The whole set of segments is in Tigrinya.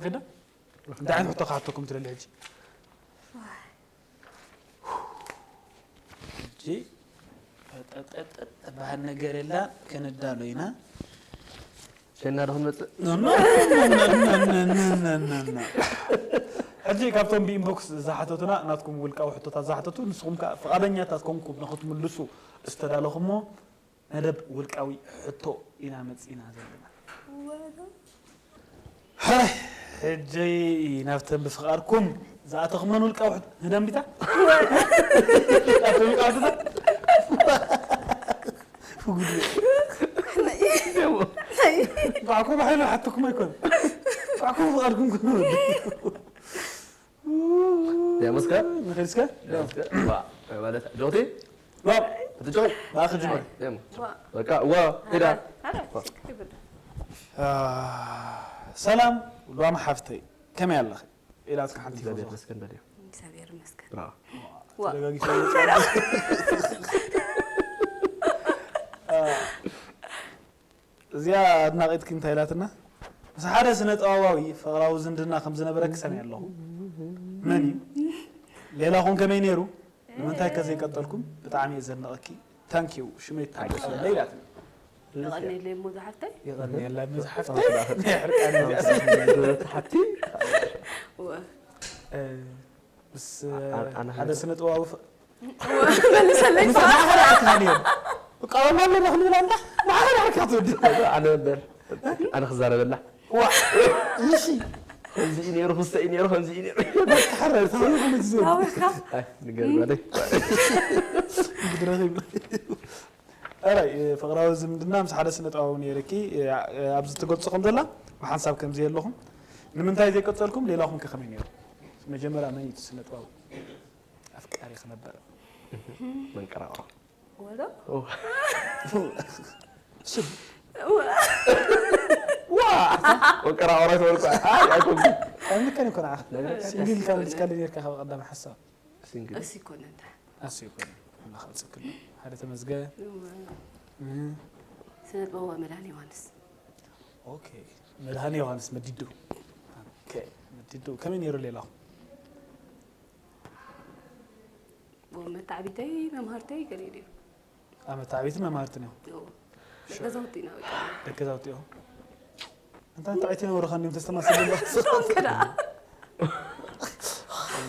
ከዳ እንታይ ዓይነት ሕቶ ክሓተኩም ትደሊ ሕጂ? ሕጂ ፈጠጠጠጥ ትበሃል ነገር የላ፣ ክንዳሎ ኢና። ሸና ዶ ክንመጽእ? ሕጂ ካብቶም ብኢንቦክስ ዝሓተቱና ናትኩም ውልቃዊ ሕቶታት ዝሓተቱ፣ ንስኹም ከኣ ፍቓደኛታት ኮንኩም ንኽትምልሱ ዝተዳለኹሞ መደብ ውልቃዊ ሕቶ ኢና መጺና ዘለና። ሕጂ ናብተን ብፍቓድኩም ዝኣተኹመን ውልቃዊ ሕቶ ንደምቢታ። ባዕኩም ሓይሉ ሓትኩም ኣይኮን። ባዕኩም ፍቓድኩም ኩኑ። ደሞስካ ንኸድስካ ማለት ጆቴ ትጮይ ባእኺ ጅምር። በቃ ዋ ሄዳ ሰላም ሉዋም ሓፍተይ፣ ከመይ ኣለኺ? ኢላትካ ሓንቲ እግዚኣብሔር ፎቶ። ይመስገን በል እግዚኣብሔር ይመስገን። ብራቮ ዋ ተደጋጊፈ እዚኣ ኣድናቒትኪ እንታይ ኢላትና? ምስ ሓደ ስነ ጥበባዊ ፍቕራዊ ዝምድና ከም ዝነበረኪ ሰሚዐ ኣለኹ። መን እዩ? ሌላኹም ከመይ ነይሩ? ንምንታይ ከ ዘይቀጠልኩም? ብጣዕሚ እየ ዘድንቐኪ። ታንኪዩ ሽመይ ታቀለ ኢላትና። የቐንየለይ እሞ ዝሓፍተይ የቐንየላ መዝሓፍተይ ናይ ሕርቃን እዚኣ ሓቲ ወ- እ፣ ምስ ኣነ- ኣነ- ሓደ ስነ ጥበባዊ ፍ- መልሰለይ ምስ ማእኸል ዓርክኻ ነይሩ። እቃወም ኣለና ክንብል ኣላ ማእኸል ዓርክኻ ትወዲ ኣነ ነበር ኣነ ክዛረበላ ዋ እሺ ከምዚ እዩ ነይሩ ክስተ እዩ ነይሩ ከምዚ እዩ ነይሩ ሓራይ ተኸሉ ከምዚ ዝብል ታወካ ኣይ ንገር በለይ ብድረኺ ኣራይ ፍቕራዊ ዝምድና ምስ ሓደ ስነ ጥበባዊ ነይርኪ ኣብዚ ትገልጾ ከም ዘላ ብሓንሳብ ከምዚ የለኹም ንምንታይ ዘይቀጸልኩም ሌላኹም ከ ከመይ ነይሩ መጀመርያ መን እዩ እቲ ስነ ጥበባዊ ኣፍቃሪ ክነበረ መንቀራቕሮ ወሎ መንቀራቕሮ ተበልኩ ኣይኮንኩ ኣይምከን ይኮን ዓኽ ሲንግል ካብ ምስ ካልእ ነርካ ካብ ቀዳም ሓሳብ ሲንግል እሱ ይኮነ እንታይ ኣሱ ይኮን ኣምላኽ ኣልጽክል ሓደ ተመዝገ ስነ ጥበባ መድሃን ዮሃንስ ኦኬ መድሃኒ ዮሃንስ መዲዱ ኦኬ መዲዱ ከመይ ነይሩ ሌላኹም መታዕቢተይ መምሃርተይ ገለ ነይሩ ኣመታዕቢትን መምሃርትን እዮም ገዛውቲ ኢና በቃ ደቂ ገዛውቲ እዮም እንታይ እንታይ ዓይነት ነበሩ ከንዲም ተስተማስል ሶም ከዳ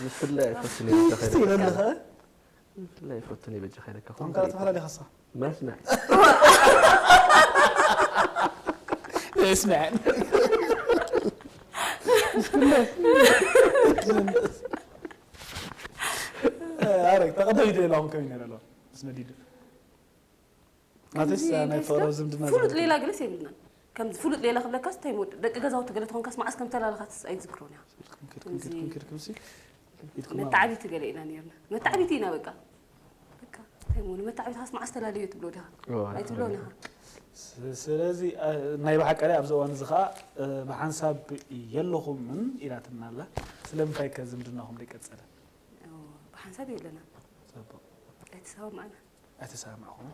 ብፍላይ ኣይፈቱን እየ በጃኻ ይለለኸ ብፍላይ ኣይፈቱን እየ በጃኻ ኢለካ ቶም ከላ ተፈላለ ከሳ መስምዕ እስምዕ ኣረ ተቐደም ይደላኹም ከመይ ነረ ኣለኹም ምስ መዲዱ ማለትስ ናይ ፍቕራዊ ዝምድና ፍሉጥ ሌላ ገለስ የብልናን ከምዚ ፍሉጥ ሌላ ክብለካስ እንታይ ሞ ደቂ ገዛውቲ ገለ ትኾንካስ መዓስ ከም ተላለኻትስ ኣይትዝክሮን ኢኻ ክንክድ ክንክድ ክንክድ ክንሲ ኢድኩም መታዕቢቲ ገለ ኢና ነርና መታዕቢቲ ኢና በቃ በቃ እንታይ ሞ ንመታዕቢትኻስ መዓስ ተላለዮ ትብሎ ዲኻ ኣይትብሎን ኢኻ ስለዚ ናይ ብሓቂ ኣብዚ እዋን እዚ ከዓ ብሓንሳብ የለኹምን ኢላትና ኣላ ስለምንታይ ከ ዝምድናኹም ደይቀፀለ ብሓንሳብ የለና ኣይተሰማማዕና ኣይተሰማማዕኹም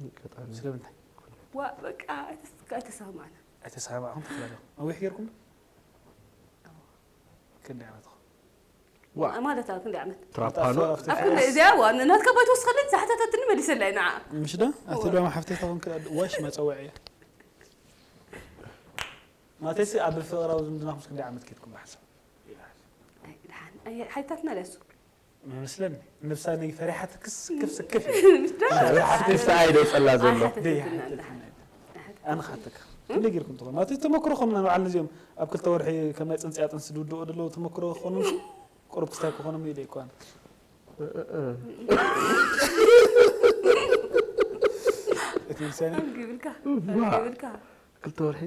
ኣጋጣሚ ስለምንታይ ዋ በቃ ኣይተሰማማዕና ኣይተሰማማዕኹም ተፈላለኹም ነዊሕ ጌርኩም ክንደይ ዓመትኹም ዋ ማለት ኣብ ክንደይ ዓመት ትራፓኖ ኣብ ክንደይ እዚኣ ዋ ናትካ ባይትወስኸለይ ዝሓተተትኒ መሊሰላ ኢና ምሽ ዶ ኣቲ ዶ ሓፍተይ ተኾንክ ዋሽ መፀውዒ እያ ማለተሲ ኣብ ፍቕራዊ ዝምድናኹምስ ክንደይ ዓመት ኬድኩም ብሓሳብ ሓይታትና ለሱ መስለኒ ንብሳ ናይ ፈሪሓት ክስክፍ ስክፍ ስታይ ደው ጸላ ዘሎ ኣነ ክሓተካ ክንደይ ጌርኩም ትኾኑ ማለት ተመክሮ ኾኑ ንባዕል ነዚኦም ኣብ ክልተ ወርሒ ከም ናይ ፅንፅያ ጥንሲ ዝውድኦ ዘለዉ ተመክሮ ክኾኑ ቁሩብ ክስታይ ክኾኑ ኢለ ይኮን እቲ ምሳሌ ግብልካ ግብልካ ክልተ ወርሒ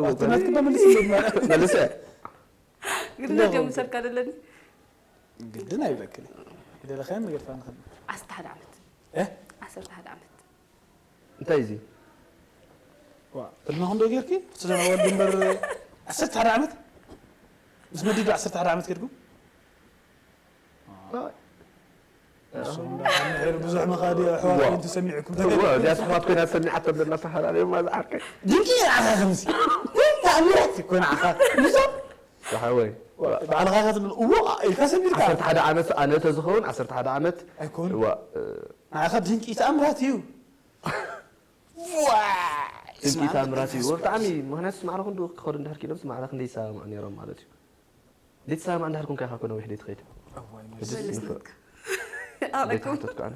ዋትናት ክበ መልስ ይለና መልሰ ግድነት እዮም ምሰልካ ዘለኒ ግድን ኣይብለክን ይደለኸን ንገድፋ ንኽእል ዓሰርተ ሓደ ዓመት እ ዓሰርተ ሓደ ዓመት እንታይ እዚ ዋ እድመኹም ዶ ጌርኪ ዝተዘናወል ድንበር ዓሰርተ ሓደ ዓመት ምስ መዲዱ ዓሰርተ ሓደ ዓመት ጌርኩም ንስኹም ዳ ንድሕሪ ብዙሕ መኻዲ ኣሕዋት ተሰሚዕኩም እዚኣ ስማት ኮይና ሰሚዓቶም ዘላ ተፈላለዩ ማለት ዓርከይ ድንቂ ኣኻ ከምዚ ኣሚራት እኮ ንዓኻ። ንሶም ዝሓወይ ባዕልኻ ኢኻ ትብል እዎ ኢልካ ሰሚርካ። ዓሰርተ ሓደ ዓመት ኣነ ተዝኸውን ዓሰርተ ሓደ ዓመት ኣይኮን። እዋ እ፣ ንዓኻ ድንቂ ተኣምራት እዩ። ዋ! ድንቂ ተኣምራት እዩ። ብጣዕሚ ምኽንያቱ ማዕረ ክንዱ ክኸዱ እንድሕር ክኢሎም ማዕረ ክንደይ ይሰማማዑ ነይሮም ማለት እዩ። ዘይትሰማማዕ እንድሕር ኮንካ ኢኻ እኮ ነዊሕ ዘይትኸይድ። እዋይ፣ ሕጅስ መልስ ንኽእል። ናትካ። ኣበኩም። ዘይትሓተትኩ ኣነ።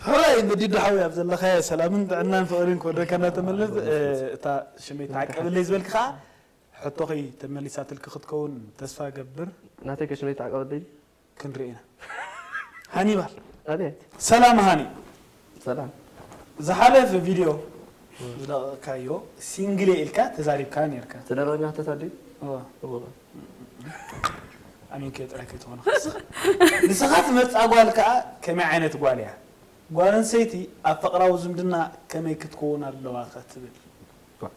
ሕራይ መዲድ ሓወይ ኣብ ዘለኻዮ ሰላምን ጥዕናን ፍቕርን ክወደካ እናተመነብ እታ ሽመይ ተዓቀበለይ ዝበልክ ከዓ ሕቶኺ ተመሊሳትልኪ ክትከውን ተስፋ ገብር። ናተይ ከ ሽመይ ተዓቀበለይ? ክንርኢ ኢና። ሃኒባል ኣቤት። ሰላም ሃኒ። ሰላም። ዝሓለፈ ቪድዮ ዝለቐቕካዮ ሲንግል እየ ኢልካ ተዛሪብካ ነርካ። ተደረኛ ተታዲ? እወ። እወ። ኣሚንከ ጥራይ ከይትኾነ ንስኻ ትመርፃ ጓል ከዓ ከመይ ዓይነት ጓል እያ? ጓል ኣንሰይቲ ኣብ ፍቕራዊ ዝምድና ከመይ ክትከውን ኣለዋ ከ ትብል?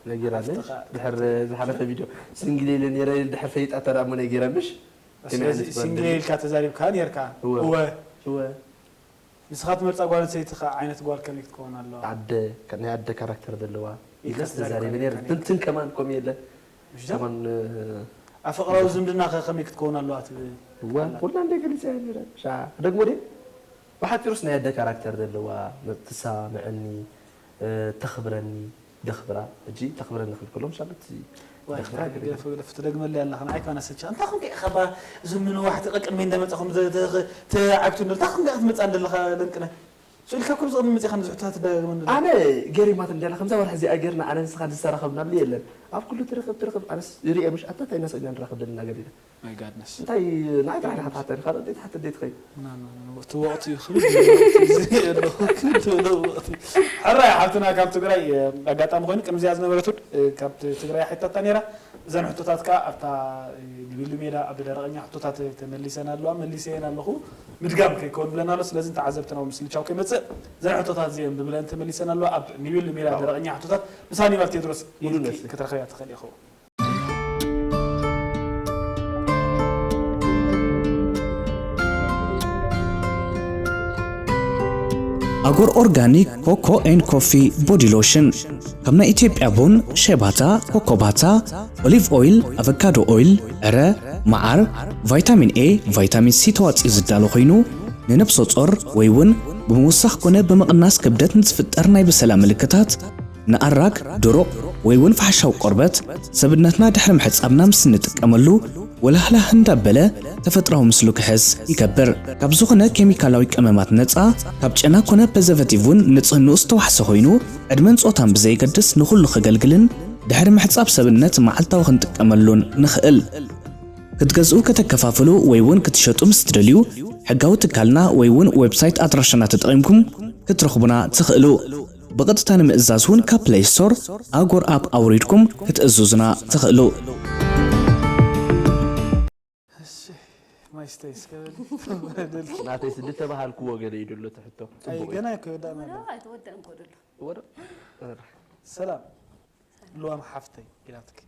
ነጊራለይ ድሕር ዝሓለፈ ቪድዮ ሲንግል ኢለ ነይረ ኢል ድሕር ፈይጣ ተዳሞ ነጊረ ምሽ ከመይ ስለዚ ዓይነት ጓል ሲንግል ኣለኒ? ኢልካ ተዛሪብካ ነርካ። እወ። እወ። እወ። ንስኻ ትመርፃ ጓል ኣንሰይቲ ከ ዓይነት ጓል ከመይ ክትከውን ኣለዋ? ኣደ ናይ ኣደ ካራክተር ዘለዋ ኢልካ ኢለስ ተዛሪበ ተዛሪብካ ነይረ ነይርካ። ትንትን ከማን ከምኡ የለ ምሽ ዶ? ከማን ኣብ ፍቕራዊ ዝምድና ከ ከመይ ክትከውን ኣለዋ ትብል? እዋ ኩላ እንደ ገሊፀ ነይረ ሻ ደግሞ ደ ብሓፂሩስ ናይ ኣደ ካራክተር ዘለዋ ትሰማምዐኒ ተኽብረኒ ደኽብራ ሕጂ ተኽብረኒ ክብል ከሎም ሻ በቲ ደኽብራ ገለ ገለፍ ገለፍ ትደግመለይ ኣለኻ ንዓይ ከማን ኣሰቻ እንታይ ኮንካ ኢኻ ባ እዞም ንነዋሕቲ ቀቅድመይ እንዳመጻኹም ተዓግቱ እንታይ ኮንካ ክትመጻ እንደለኻ ለንቅነ ስኢልካ ኩሉ ዝቕድሚ መጺኻ ንዝሕቶታት ትደጋግመኒ ኣለኻ። ኣነ ገሪማት እንዲያላ ከምዛ ወርሒ እዚኣ ጌርና ኣነ ንስኻ ዝተራኸብናሉ የለን ኣብ ኩሉ ትርኽብ ትርኽብ ኣነስ ሪኤ ምሽ ኣታ እንታይ እናሰእና ንራኸብ ዘለና ገሊና My goodness። እንታይ ንዓይ ጥራሕ ንሓትሓተኒ ካልኦት ዘይትሓትት ዘይትኸይድ ና፣ ና፣ ና፣ እቲ ወቕቲ እዩ ክብል ኣለኹ ክብል ኣለኹ። ሕራይ ሓብትና ካብ ትግራይ ኣጋጣሚ ኮይኑ ቅድሚ እዚኣ ዝነበረት ውድ ካብ ትግራይ ሓይታታ ነይራ። እዘን ሕቶታት ከዓ ኣብታ ንቢሉ ሜዳ ኣብ ደረቐኛ ሕቶታት ተመሊሰን ኣለዋ መሊሰየን ኣለኹ ምድጋም ከይከውን ብለና ኣሎ። ስለዚ ተዓዘብትና ምስልቻው ከይመፅእ እዘን ሕቶታት እዚአን ብብለን ተመሊሰን ኣለዋ። ኣብ ንቢሉ ሜዳ ደረቐኛ ሕቶታት ምስ ሃኒባል ቴድሮስ ሙሉ ኢልኪ ነፍሲ። ክትረኸብያ ትኽእል ኢኹ። ኣጎር ኦርጋኒክ ኮኮ ኤን ኮፊ ቦዲ ሎሽን ካብ ናይ ኢትዮጵያ ቡን፣ ሸባታ፣ ኮኮባታ፣ ኦሊቭ ኦይል፣ ኣቨካዶ ኦይል፣ ዕረ፣ መዓር፣ ቫይታሚን ኤ፣ ቫይታሚን ሲ ተዋፂኡ ዝዳሎ ኮይኑ ንነብሰ ጾር ወይ እውን ብምውሳኽ ኮነ ብምቕናስ ክብደት ንዝፍጠር ናይ ብሰላ ምልክታት ንኣራግ፣ ድሩቕ ወይ እውን ፋሕሻዊ ቆርበት ሰብነትና ድሕሪ ምሕጻብና ምስ እንጥቀመሉ ወላህላህ እንዳበለ ተፈጥራዊ ምስሉ ክሕዝ ይገብር። ካብ ዝኾነ ኬሚካላዊ ቀመማት ነጻ፣ ካብ ጨና ኮነ ፕሬዘርቫቲቭ እውን ንጽህንኡ ዝተዋሕሰ ኮይኑ ዕድመን ጾታን ብዘየገድስ ንኹሉ ከገልግልን ድሕሪ ምሕጻብ ሰብነት መዓልታዊ ክንጥቀመሉን ንኽእል። ክትገዝኡ ከተከፋፍሉ ወይ እውን ክትሸጡ ምስ ትደልዩ ሕጋዊ ትካልና ወይ እውን ዌብሳይት ኣድራሻና ተጠቒምኩም ክትረኽቡና ትኽእሉ። ብቐጥታ ንምእዛዝ እውን ካብ ፕለይ ስቶር ኣጎር ኣፕ ኣውሪድኩም ክትእዝዙና ትኽእሉ። እሺ ማይስተይ እስከ በል። ናተይ ስዲ ተባሃልክዎ ገለ እዩ ደሎ ትሕቶ ኣይ ፅቡቅ እዩ ገና እኮ ይወዳእና ኣሎ። ኣይተወደእን ኮ ደሎ ወደ ሰላም ልዋም ሓፍተይ ኢላትኪ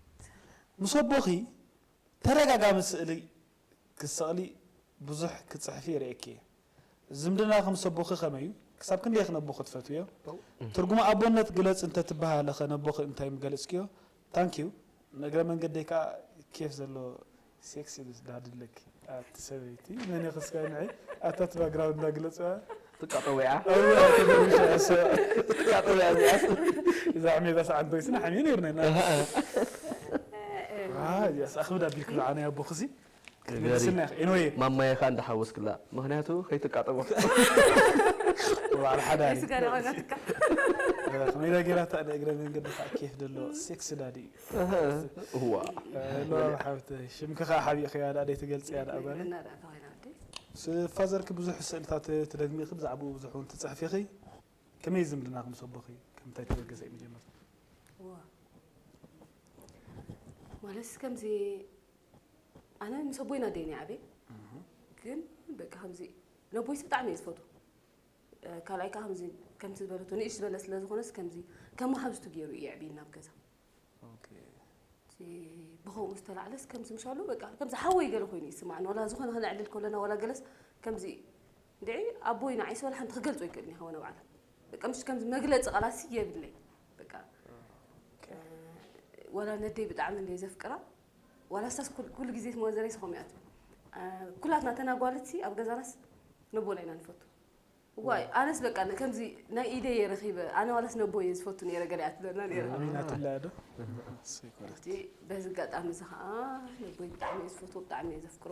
ምስ ኣቦኺ ተደጋጋሚ ስእሊ ክሰቕሊ ብዙሕ ክፅሕፊ ይርእየኪ እየ። ዝምድናኺ ምስ ኣቦኺ ከመይ እዩ? ክሳብ ክንደይኺ ነቦኺ ትፈትውዮ? ትርጉም ኣቦነት ግለፂ እንተትበሃለኸ ነቦኺ እንታይ ምገለፅክዮ? ታንኪዩ ንእግረ መንገደይ ከዓ ኬፍ ዘለዎ ሴክሲ ዳዲ ኣለኪ። ኣቲ ሰበይቲ መን ኢኺ እስከ ንዒ ኣታ እቲ ባክግራውንድ እንዳግለፅዋ ትቃጠወያ እዋ ተደሪሻ እሶ ትቃጠወያ እዚኣ እዛ ሕሜታ ሰዓት ኮይስና ሓሚዮ ነይርና ኢና እዚኣስ ኣኽብድ ኣቢልክ ዝዓነይ ኣቦኽሲ ክትመልስና ኢኻ ኤንወይ ማማየ ከዓ እንዳሓወስክላ ምክንያቱ ከይትቃጠቦ ባዕል ሓዳሪ ስጋ ደቐጋትካ ከመይዳ ጌራታ ንእግረ መንገዲ ከዓ ኬፍ ደሎ ሴክስ ዳዲ እዩ እዋ ሎ ሓብተይ ሽምኪ ከዓ ሓቢእኽያ ደኣ ደይትገልፅያ ደኣ ጓለይ እና ደኣ ተባሂላ ወዲ ፋዘርኪ ብዙሕ ስእልታት ትደግሚኺ ብዛዕባኡ ብዙሕ እውን ትፅሕፊኺ ከመይ ዝምድናኺ ምስ ኣቦኺ ከምታይ ተበገሰ እዩ መጀመርታ ዋ ማለት ከምዚ ኣነ ምስ ኣቦይና ደይኒ ዓበይ ግን በቃ ከምዚ ነቦይስ ብጣዕሚ እየ ዝፈቱ ካልኣይ ከዓ ከምዚ ከምቲ ዝበለቶ ንእሽ ዝበለ ስለ ዝኾነስ ከምዚ ከም መሓዝቱ ገይሩ እዩ የዕብይና ኣብ ገዛ እቲ ብኸምኡ ዝተላዕለስ ከምዚ ምሻሉ በቃ ከምዚ ሓወይ ገለ ኮይኑ ይስማዕኒ ዋላ ዝኾነ ከነዕልል ከለና ዋላ ገለስ ከምዚ እንድዒ ኣቦይ ንዓይስ ዋላ ሓንቲ ክገልጾ ይክእልን ይኸውን ባዕላ በቃ ምሽ ከምዚ መግለጺ ቃላሲ የብለይ በቃ ዋላ ነደይ ብጣዕሚ እንደ ዘፍቅራ ዋላ ስታስ ኩል ኩል ግዜ መዘረይ ስኾም ያት ኩላትና ተናጓልቲ ኣብ ገዛናስ ነቦና ኢና ንፈቱ። ዋይ ኣነስ በቃ ከምዚ ናይ ኢደይ ረኺበ ኣነ ዋላስ ነቦይ ዝፈቱ ነረ ገለ ያትለና ነረ። ኣሚናትላ ዶ? እሰይ ኮለት። በዚ ኣጋጣሚ እዚ ከዓ ነቦይ ብጣዕሚ እየ ዝፈትዎ፣ ብጣዕሚ እየ ዘፍቅሮ።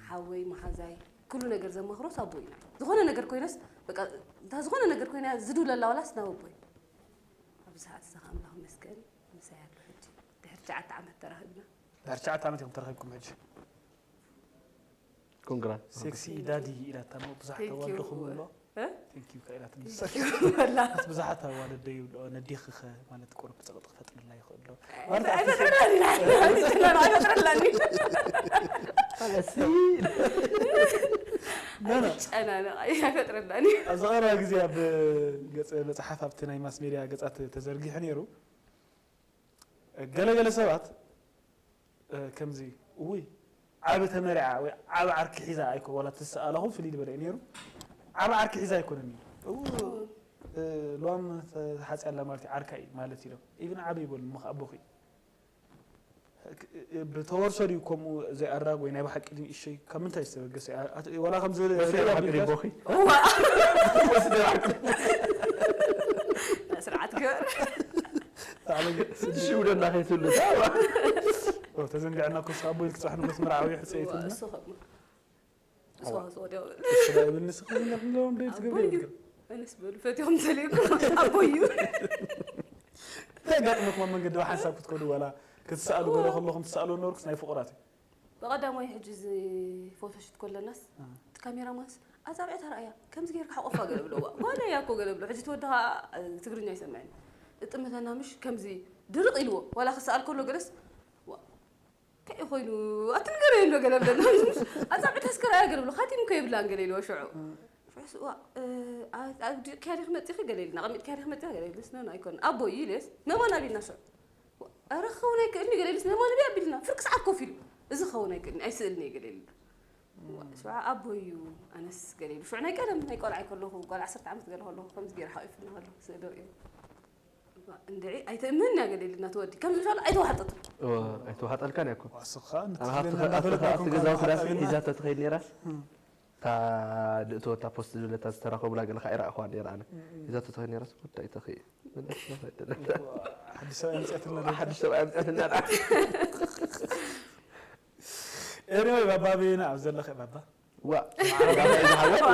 ሓወይ፣ መሓዛይ፣ ኩሉ ነገር ዘማኽሮስ ኣቦይ ኢና። ዝኾነ ነገር ኮይነስ በቃ እታ ዝኾነ ነገር ኮይና ዝድውለላ ዋላስ ናብ ኣቦይ። ኣብዚ ሰዓት እዚ ከዓ ኣምላኽ ይመስገን ምሳይ ኣሎ ሕጂ። ድሕሪ ትሽዓተ ዓመት ተራኺብና። ድሕሪ ትሽዓተ ዓመት ኢኹም ተራኺብኩም ሕጂ? ኮንግራ ሴክሲ ዳዲ ኢላታ እሞ ብዙሕ Thank you። ተዋደኹም ኣሎ። እ? ቴንኪዩ ከ ኢላትኒ። በላ። ብዙሓት ኣዋልድ ዶ ይብልኦ ነዲኽኸ ማለት ቁሩብ ጸቕጢ ክፈጥረላ ይኽእል ዶ? ኣይፈጥረላኒ ኣይፈጥረላኒ ኣለሲ ጨናነቕ ኣይፈጥረላኒ። ኣብዚ ቀረባ ግዜ ኣብ ገጽ መጽሓፍ ኣብቲ ናይ ማስ ሜድያ ገጻት ተዘርጊሑ ነይሩ። ገለገለ ሰባት እ፣ ከምዚ እውይ ዓቢ ተመሪዓ ወይ ዓቢ ዓርኪ ሒዛ ኣይኮ ዋላ ትስኣላኹ ፍልይ ዝበለ እዩ ነይሩ። ዓቢ ዓርኪ ሒዛ ኣይኮነን እዩ። እው እ፣ ሏም ተሓጽያ ኣላ ማለት እዩ ዓርካ እዩ ማለት ኢሎም ኢብን ዓቢ ይበሉ ምኽ ኣቦኺ ብተወርሶ ድዩ ከምኡ ዘይኣራግ ወይ ናይ ብሓቂ ድንእሸይ ካብ ምንታይ ዝተበገሰ እዩ? ኣት- ዋላ ከም ዝበለ ወስደ ሬድዮ ዓርኪ ኣቢልካ- ድዩ ኣቦኺ? ስርዓት ገበር። ሽውደና ከይትብሉ ኦ፣ ተዘንጋዕና እኮ ስኻ ኣቦይ ክትፅሕኑ ክትምርዓው እዩ ሕፀይትልና እሱ ከምኡ እሱ ኣስተዋፅኦ ዲያ ስራ ይብል ንስኻ ዝንጋዕ ንለዎም ደይ ትገብር ኣቦይ እዩ። ይብል ኣነስ በሉ ፈትዮም ሰሊኩም ኣቦይ እዩ። እንታይ ኣጋጥመኩም ኣብ መንገዲ ሓንሳብ ክትከዱ ዋላ ክትሰኣሉ ገለ ከለኹም ትሰኣሉ ነበርኩስ ናይ ፍቑራት እዩ ብቐዳማይ ሕጂ እዚ ፎቶሹት ከለናስ እቲ ካሜራማንስ ኣጻብዕታ ረኣያ ከምዚ ጌርካ ሓቆፋ ገለ ብለዋ ጓል እያ እኮ ገለ ብሎ ሕጂ ተወዲ ከዓ ትግርኛ ይሰምዕን እጥምተና ምሽ ከምዚ ድርቕ ኢልዎ ዋላ ክሰኣል ከሎ ገለስ እንታይ ኮይኑ ኣትንገረዮ እንዶ ገለ ብለና ኣጻብዕታ እስከ ረኣያ ገለ ብሎ ካቲም እኮ የብላን ገለ ኢልዎ ሽዑ ሽዑስ ዋ ኣዲቕክያ ዲኺ መፂኺ ገለ ኢልና ኣቐሚጥክያ ዲኺ መፂኻ ገለ ኢልስ ነን ኣይኮን ኣቦይ ኢልስ መማን ኣቢልና ሽዑ ኣረ ክኸውን ኣይክእልን እዩ ገለ ኢልስ መማን ኣቢ ኣቢልና ፍርቂ ሰዓት ኮፍ ኢሉ እዚ ክኸውን ኣይክእልን ኣይስእልን እየ ገለ ኢልና ሽዑ ኣቦይ እዩ ኣነስ ገለ ኢሉ ሽዑ ናይ ቀደም ናይ ቆልዓ ከለኹ ጓል ዓሰርተ ዓመት ገለ ከለኹ ከምዚ ገይሩ ሓቂፉኒ ከሎ ስእሊ ርእዩ እንድዒ ኣይተእምንን እያ ገለ ኢልና ትወዲ ከምዚ ምሻሉ ኣይተዋሕጠትን ኣይተዋሓጠልካን እያ እኮ ዋስኻ ኣነ ካብቲ ንትግልና ከ- ኣብቲ ከ- ኣብቲ ገዛውቲ ዳስ ንትግልና ሒዛቶ ትኸይድ ነይራ እታ ልእቶ እታ ፖስት ዝብለታ ዝተራኸቡላ ገለ ከዓ ይረኣኹዋ ነይራ ኣነ ሒዛቶ ትኸይድ ነይራ ስኩዳ ይተኽእ ሓዲሽ ሰብኣይ ኣምፅኣትና ሓድሽ ሰብኣይ ኣምፅኣትና ደኣ ኤኒወይ ባባ በየነ ኣብ ዘለኸ ባባ ዋ እንዳኸ ዝሓወት ዋ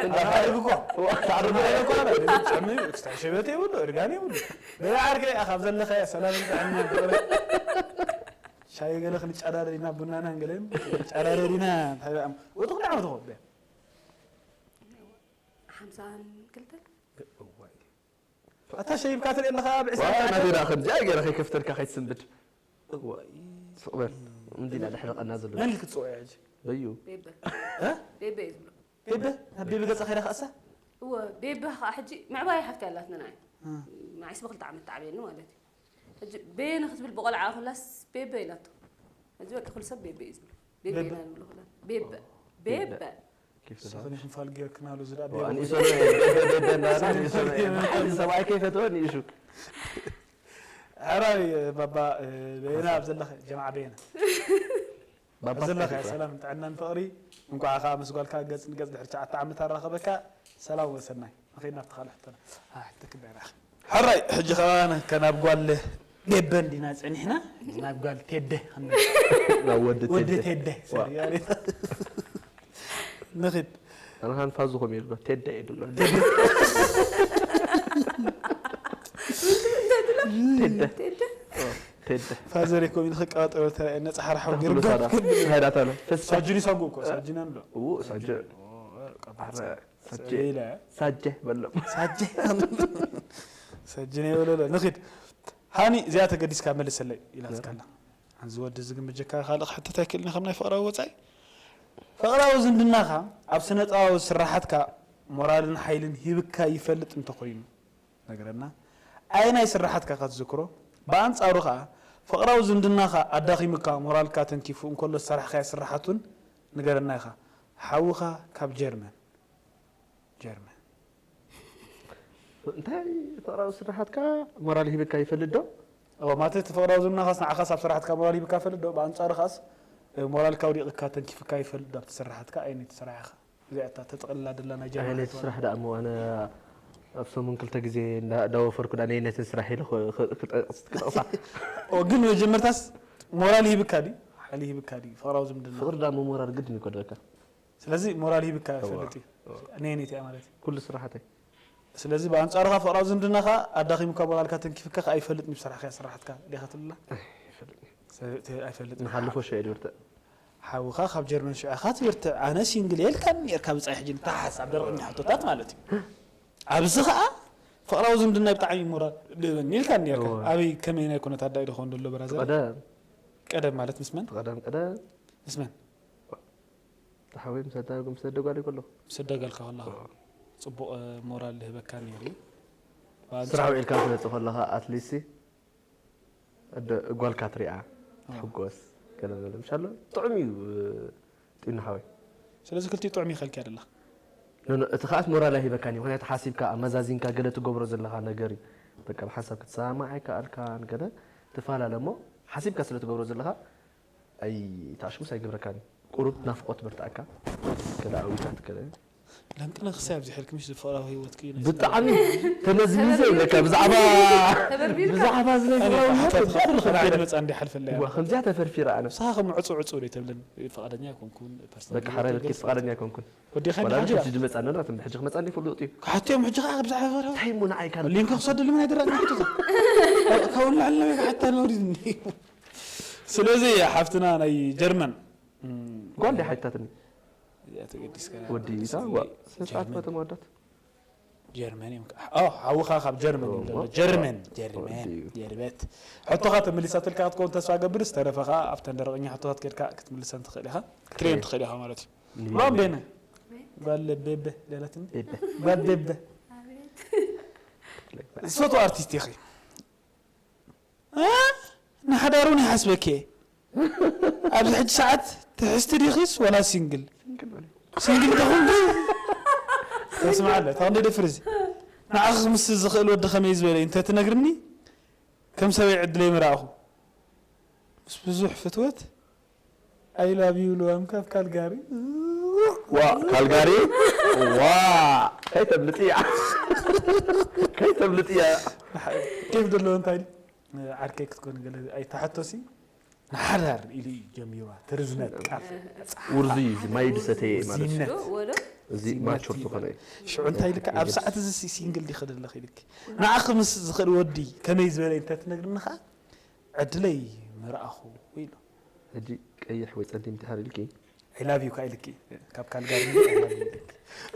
እንዳሓረግ እኮ ዋ ሳዕሪ ዳይ እኮ ኣለ ጨሚ ክስታይ ሸበት የብሉ እርጋን የብሉ በይ ዓርከይ ኣኻ ኣብ ዘለኸ ሰላም ጥዕና ፍቕሪ ሻይ ገለ ክንጫዳደር ኢና ቡናና ገለን ጫዳደር ኢና እንታይ በኣም ወጥቕ ዳዕወ ተኸበ ሓምሳን ክልተን ኣታ ሸይብካ ትርኢ ኣለኻ ኣብ ዕስራ ናተይ ደኣ ከምዚኣ ገይረ ከይከፍተልካ ከይትስንብድ ስቕ በል እንዲና ድሕርቐና ዘሎ መን ክትፅውዕ ሕጂ በዩ ቤበ እ? ቤበ እዩ ዝብሎ ቤበ ናብ ቤቢ ገፃ ከይዳ ከኣሳ እወ ቤበ ከዓ ሕጂ ምዕባይ ሓፍቲ ኣላትና ንዓይ ንዓይስ ብክልተ ዓመት ተዓብየኒ ማለት እዩ ሕጂ ቤነ ክትብል ብቆልዓ ኩላስ ቤበ ኢላቶ ሕጂ በቃ ኩሉ ሰብ ቤበ እዩ ዝብሎ ቤበ ቤበ? ኢና ንብሎ ኩላ ቤበ ቤበ ሰኽኒ ክንፋል ጌርክናሉ ዝዳ ኣንኢሶ ሰብኣይ ከይፈትወ ንኢሹ ሕራይ ባባ በየነ ኣብ ዘለኸ ጀምዓ በየነ ኣብ ዘለኸ ሰላም ጥዕናን ፍቕሪ እንኳዕ ከዓ ምስ ጓልካ ገፅ ንገፅ ድሕሪ ትሽዓተ ዓመት ኣራኸበካ ሰላም ወሰናይ ንኸይድ ናብቲ ካልእ ሕቶና ኣሕተክዳ ኢና ሕራይ ሕጂ ከዓ ከናብ ጓል ቤበ እንዲና ፀኒሕና ናብ ጓል ቴደ ክንብል ናብ ወዲ ወዲ ቴደ ቴደ ሰሪ ንኽድ ኣነ ኻን ፋዙ ኾም ይብሎ ቴደ እዩ ድብሎ ቴደ ቴደ ፋዘር ኮም ንኽቀባጠሮ ተራእየ ነፃ ሓርሓው ገይሩ ተኽሉ ሳዳ ሃይዳታ ነው ሳጅኒ ሳጉ እኮ ሳጅኒ ኣሎ ኡ ሳጀ ሳጀ ኢለ ሳጀ በሎ ሳጀ ሳጅኒ የበለሎ ንኽድ ሃኒ እዚኣ ተገዲስካ መልሰለይ ኢላትካላ እዚ ወዲ እዚ ግን ብጀካ ካልእ ክሕተት ኣይክእልን ከም ናይ ፍቕራዊ ወፃኢ ፍቕራዊ ዝምድናኻ ኣብ ስነጥባዊ ስራሓትካ ሞራልን ሓይልን ሂብካ ይፈልጥ እንተኾይኑ ነገረና ኣየናይ ስራሓትካ ኢኻ ትዝክሮ ብኣንፃሩ ከዓ ፍቕራዊ ዝምድናኻ ኣዳኺሙካ ሞራልካ ተንኪፉ እንከሎ ዝሰራሕካዮ ስራሓት እውን ንገረና ኢኻ ሓውኻ ካብ ጀርመን ጀርመን እንታይ ፍቕራዊ ስራሓትካ ሞራል ሂብካ ይፈልጥ ዶ እዋ ማለት እቲ ፍቕራዊ ዝምድናኻስ ንዓኻስ ኣብ ስራሕትካ ሞራል ሂብካ ይፈልጥ ዶ? ብኣንጻሩ ኻስ እ፣ ሞራልካ ኣውዲቕካ ተንኪፍካ ይፈልጥ ዶ ኣብቲ ስራሕትካ? ኣየነይቲ ስራሕ ኢኻ? እዚኣ እታ ተጠቕልላ ደላ ናይ ጀርመን ኣየነይቲ ሓትዋ ስራሕ ደኣ እሞ ኣነ ኣብ ሰሙን ክልተ ግዜ እንዳ- እንዳወፈርኩ ደኣ ነየነትን ስራሕ ኢለ ክ- ክ- ክጠቕስ- ክጠቕሳ ኦ ግን መጀመርታስ ሞራል ሂብካ ድዩ ሓይሊ ሂብካ ድዩ ፍቕራዊ ዝምድና? ፍቕሪ ደኣ እሞ ሞራል ግድን ይኮደካ። ስለዚ ሞራል ሂብካ ይፈልጥ እዩ። ነየነይቲ እያ ማለት እዩ። ኩሉ ስራሓተይ ስለዚ ብኣንጻሩ ኻ ፍቕራዊ ዝምድናኻ ኣዳኺሙካ ሞራልካ ተንኪፍካ ከኣ ይፈልጥ እዩ ብስራሕካ ስራሕትካ ዲኻ ትብላ? ይፈልጥ ሰ- ተ- ኣይፈልጥ ንሓልፎ ሸ ድብርተ ሓውኻ ካብ ጀርመን ሽዑ ኢኻ ትብርትዕ ኣነ ሲንግል የልካን ኔርካ ብጻይ ሕጂ ንተሓስ ኣብ ደረቕኛ ሕቶታት ማለት እዩ። ኣብዚ ኸኣ ፍቕራዊ ዝምድና ብጣዕሚ ሞራል ልህበኒ ኢልካ ኔርካ። እወ። ኣበይ ከመይ ናይ ኩነታት ዳይ ድኾን ደሎ ብራዘር? ቀደም ቀደም ማለት ምስ መን? ቀደም ቀደም ምስ መን? ተሓወይ ምስ ኣዳጉ ምስ ኣደጓሊ ከሎ ምስ ኣዳጋልካ ከለኻ ጽቡቕ እ፣ ሞራል ልህበካ ነይሩ እዩ። ብኣንጻሩ- ስራሕ ውዒልካ ትመጽእ ከለኻ ኣትሊስት ጓልካ ትሪኣ ትሕጎስ ገለ ገለ ምሻሎ ጥዑም እዩ። ጢኑ ሓወይ ስለዚ ክልቲኡ ጥዑም ይኸልኪ ኣለኻ። ኖ፣ ኖ፣ እቲ ከኣስ ሞራል ኣይሂበካን እዩ። ምክንያቱ ሓሲብካ ኣመዛዚንካ ገለ ትገብሮ ዘለኻ ነገር እዩ። በቃ ብሓሳብ ክትሰማማዕ ኣይከኣልካን ገለ ትፈላለ እሞ ሓሲብካ ስለ ትገብሮ ዘለኻ ኣይተኣሽሙስ ኣይገብረካን እዩ። ቁሩብ ናፍቆት በርትኣካ ገለ ኣዊታት ገለ ለንቅነ ክሳይ ኣብዚ ሕልክ ምሽ ዝፍቕራዊ ህይወትክ እዩ ናይ ብጣዕሚ ተመዝሚዘ ይብለካ ብዛዕባ ተበርቢርካ ብዛዕባ እዚ ናይ ፍቕራዊ ህይወት ሓታት ብጣዕሚ ከፍል ተፈርፊረ። መጻ እንዲ ሓልፈለያ እዋ ከምዚኣ ተፈርፊረ ኣነ ንስኻ ከም ዕጹ ዕጹ ዶ ተብልን ፍቓደኛ ኣይኮንኩን በቃ ሓራይ በኪ ፍቓደኛ ኣይኮንኩን ወዲኻ ወላ ሓጂ ሕጂ ድመጻ ነራ ትም ሕጂ ክመጻኒ ይፈልጡ እዩ ክሓትዮም ሕጂ ከዓ ብዛዕባ ፍቕራዊ እንታይ እሞ ንዓይ ካን ሊንክ ክሰደሉ ናይ ድራቅ ናሕቶታ ካብኡ ንላዕሊ ናበይ ክሓታ ነውሪድኒ ስለዚ ሓፍትና ናይ ጀርመን ጓል ዲ ሓይታትኒ እዚኣ ተገዲስካ ወዲ ኢታ ጀርመን። ዋ ሰጻት ከተማወዳት ጀርመን እዮም ከዓ። ኦ፣ ሓውኻ ካብ ጀርመን እዮም ዘሎ። ጀርመን፣ ጀርመን፣ ወዲ እዩ። ጀርበት። ሕቶኻ ተመሊሳትልካ ክትከውን ተስፋ ገብር፣ ዝተረፈኻ ኣብተን ደረቕኛ ሕቶታት ከድካ ክትምልሰን ትኽእል ኢኻ። ክትሪኦን ትኽእል ኢኻ ማለት እዩ። ጓል ቤነ። ጓል ቤበ ደለትኒ። ቤበ። ጓል ቤበ። ዝፈትዎ ኣርቲስት ኢኺ። እ? ንሓዳር እውን ይሓስበኪ እየ። ኣብዚ ሕጂ ሰዓት ትሕዝቲ ዲኺስ ወላ ሲንግል? ሲንግል ተኹንኪ ተስምዓለ ተኽንደ ደፍር እዚ ንዓኺ ምስ ዝኽእል ወዲ ከመይ ዝበለ እዩ እንተትነግርኒ ከም ሰበይ ዕድለይ ምረኣኹ ምስ ብዙሕ ፍትወት I love you ልዋም ካብ ካልጋሪ ዋ ካልጋሪ ዋ ከይተብልጥያ ከይተብልጥያ ኬፍ ዘለዎ እንታይ ዓርከይ ክትኮን ገለ ኣይተሓቶሲ ንሓዳር ኢሉ እዩ ጀሚርዋ ትርዝነት ቃል ውርዙ እዩ እዚ ማይ ድሰተየ ማለት እዩ ዚነት ወዶ እዚ ማቹር ዝኾነ እዩ ሽዑ እንታይ ኢልካ ኣብ ሰዓት እዚ ሲንግል ዲኸ ዘለኽ ኢልክ ንዓኺ ምስ ዝኽእል ወዲ ከመይ ዝበለ እንተትነግርኒ ኸዓ ዕድለይ ምረኣኹ ኢሉ ሕጂ ቀይሕ ወይ ጸሊም ድሓር ኢልኪ I love you ካ ኢልኪ ካብ ካልጋሪ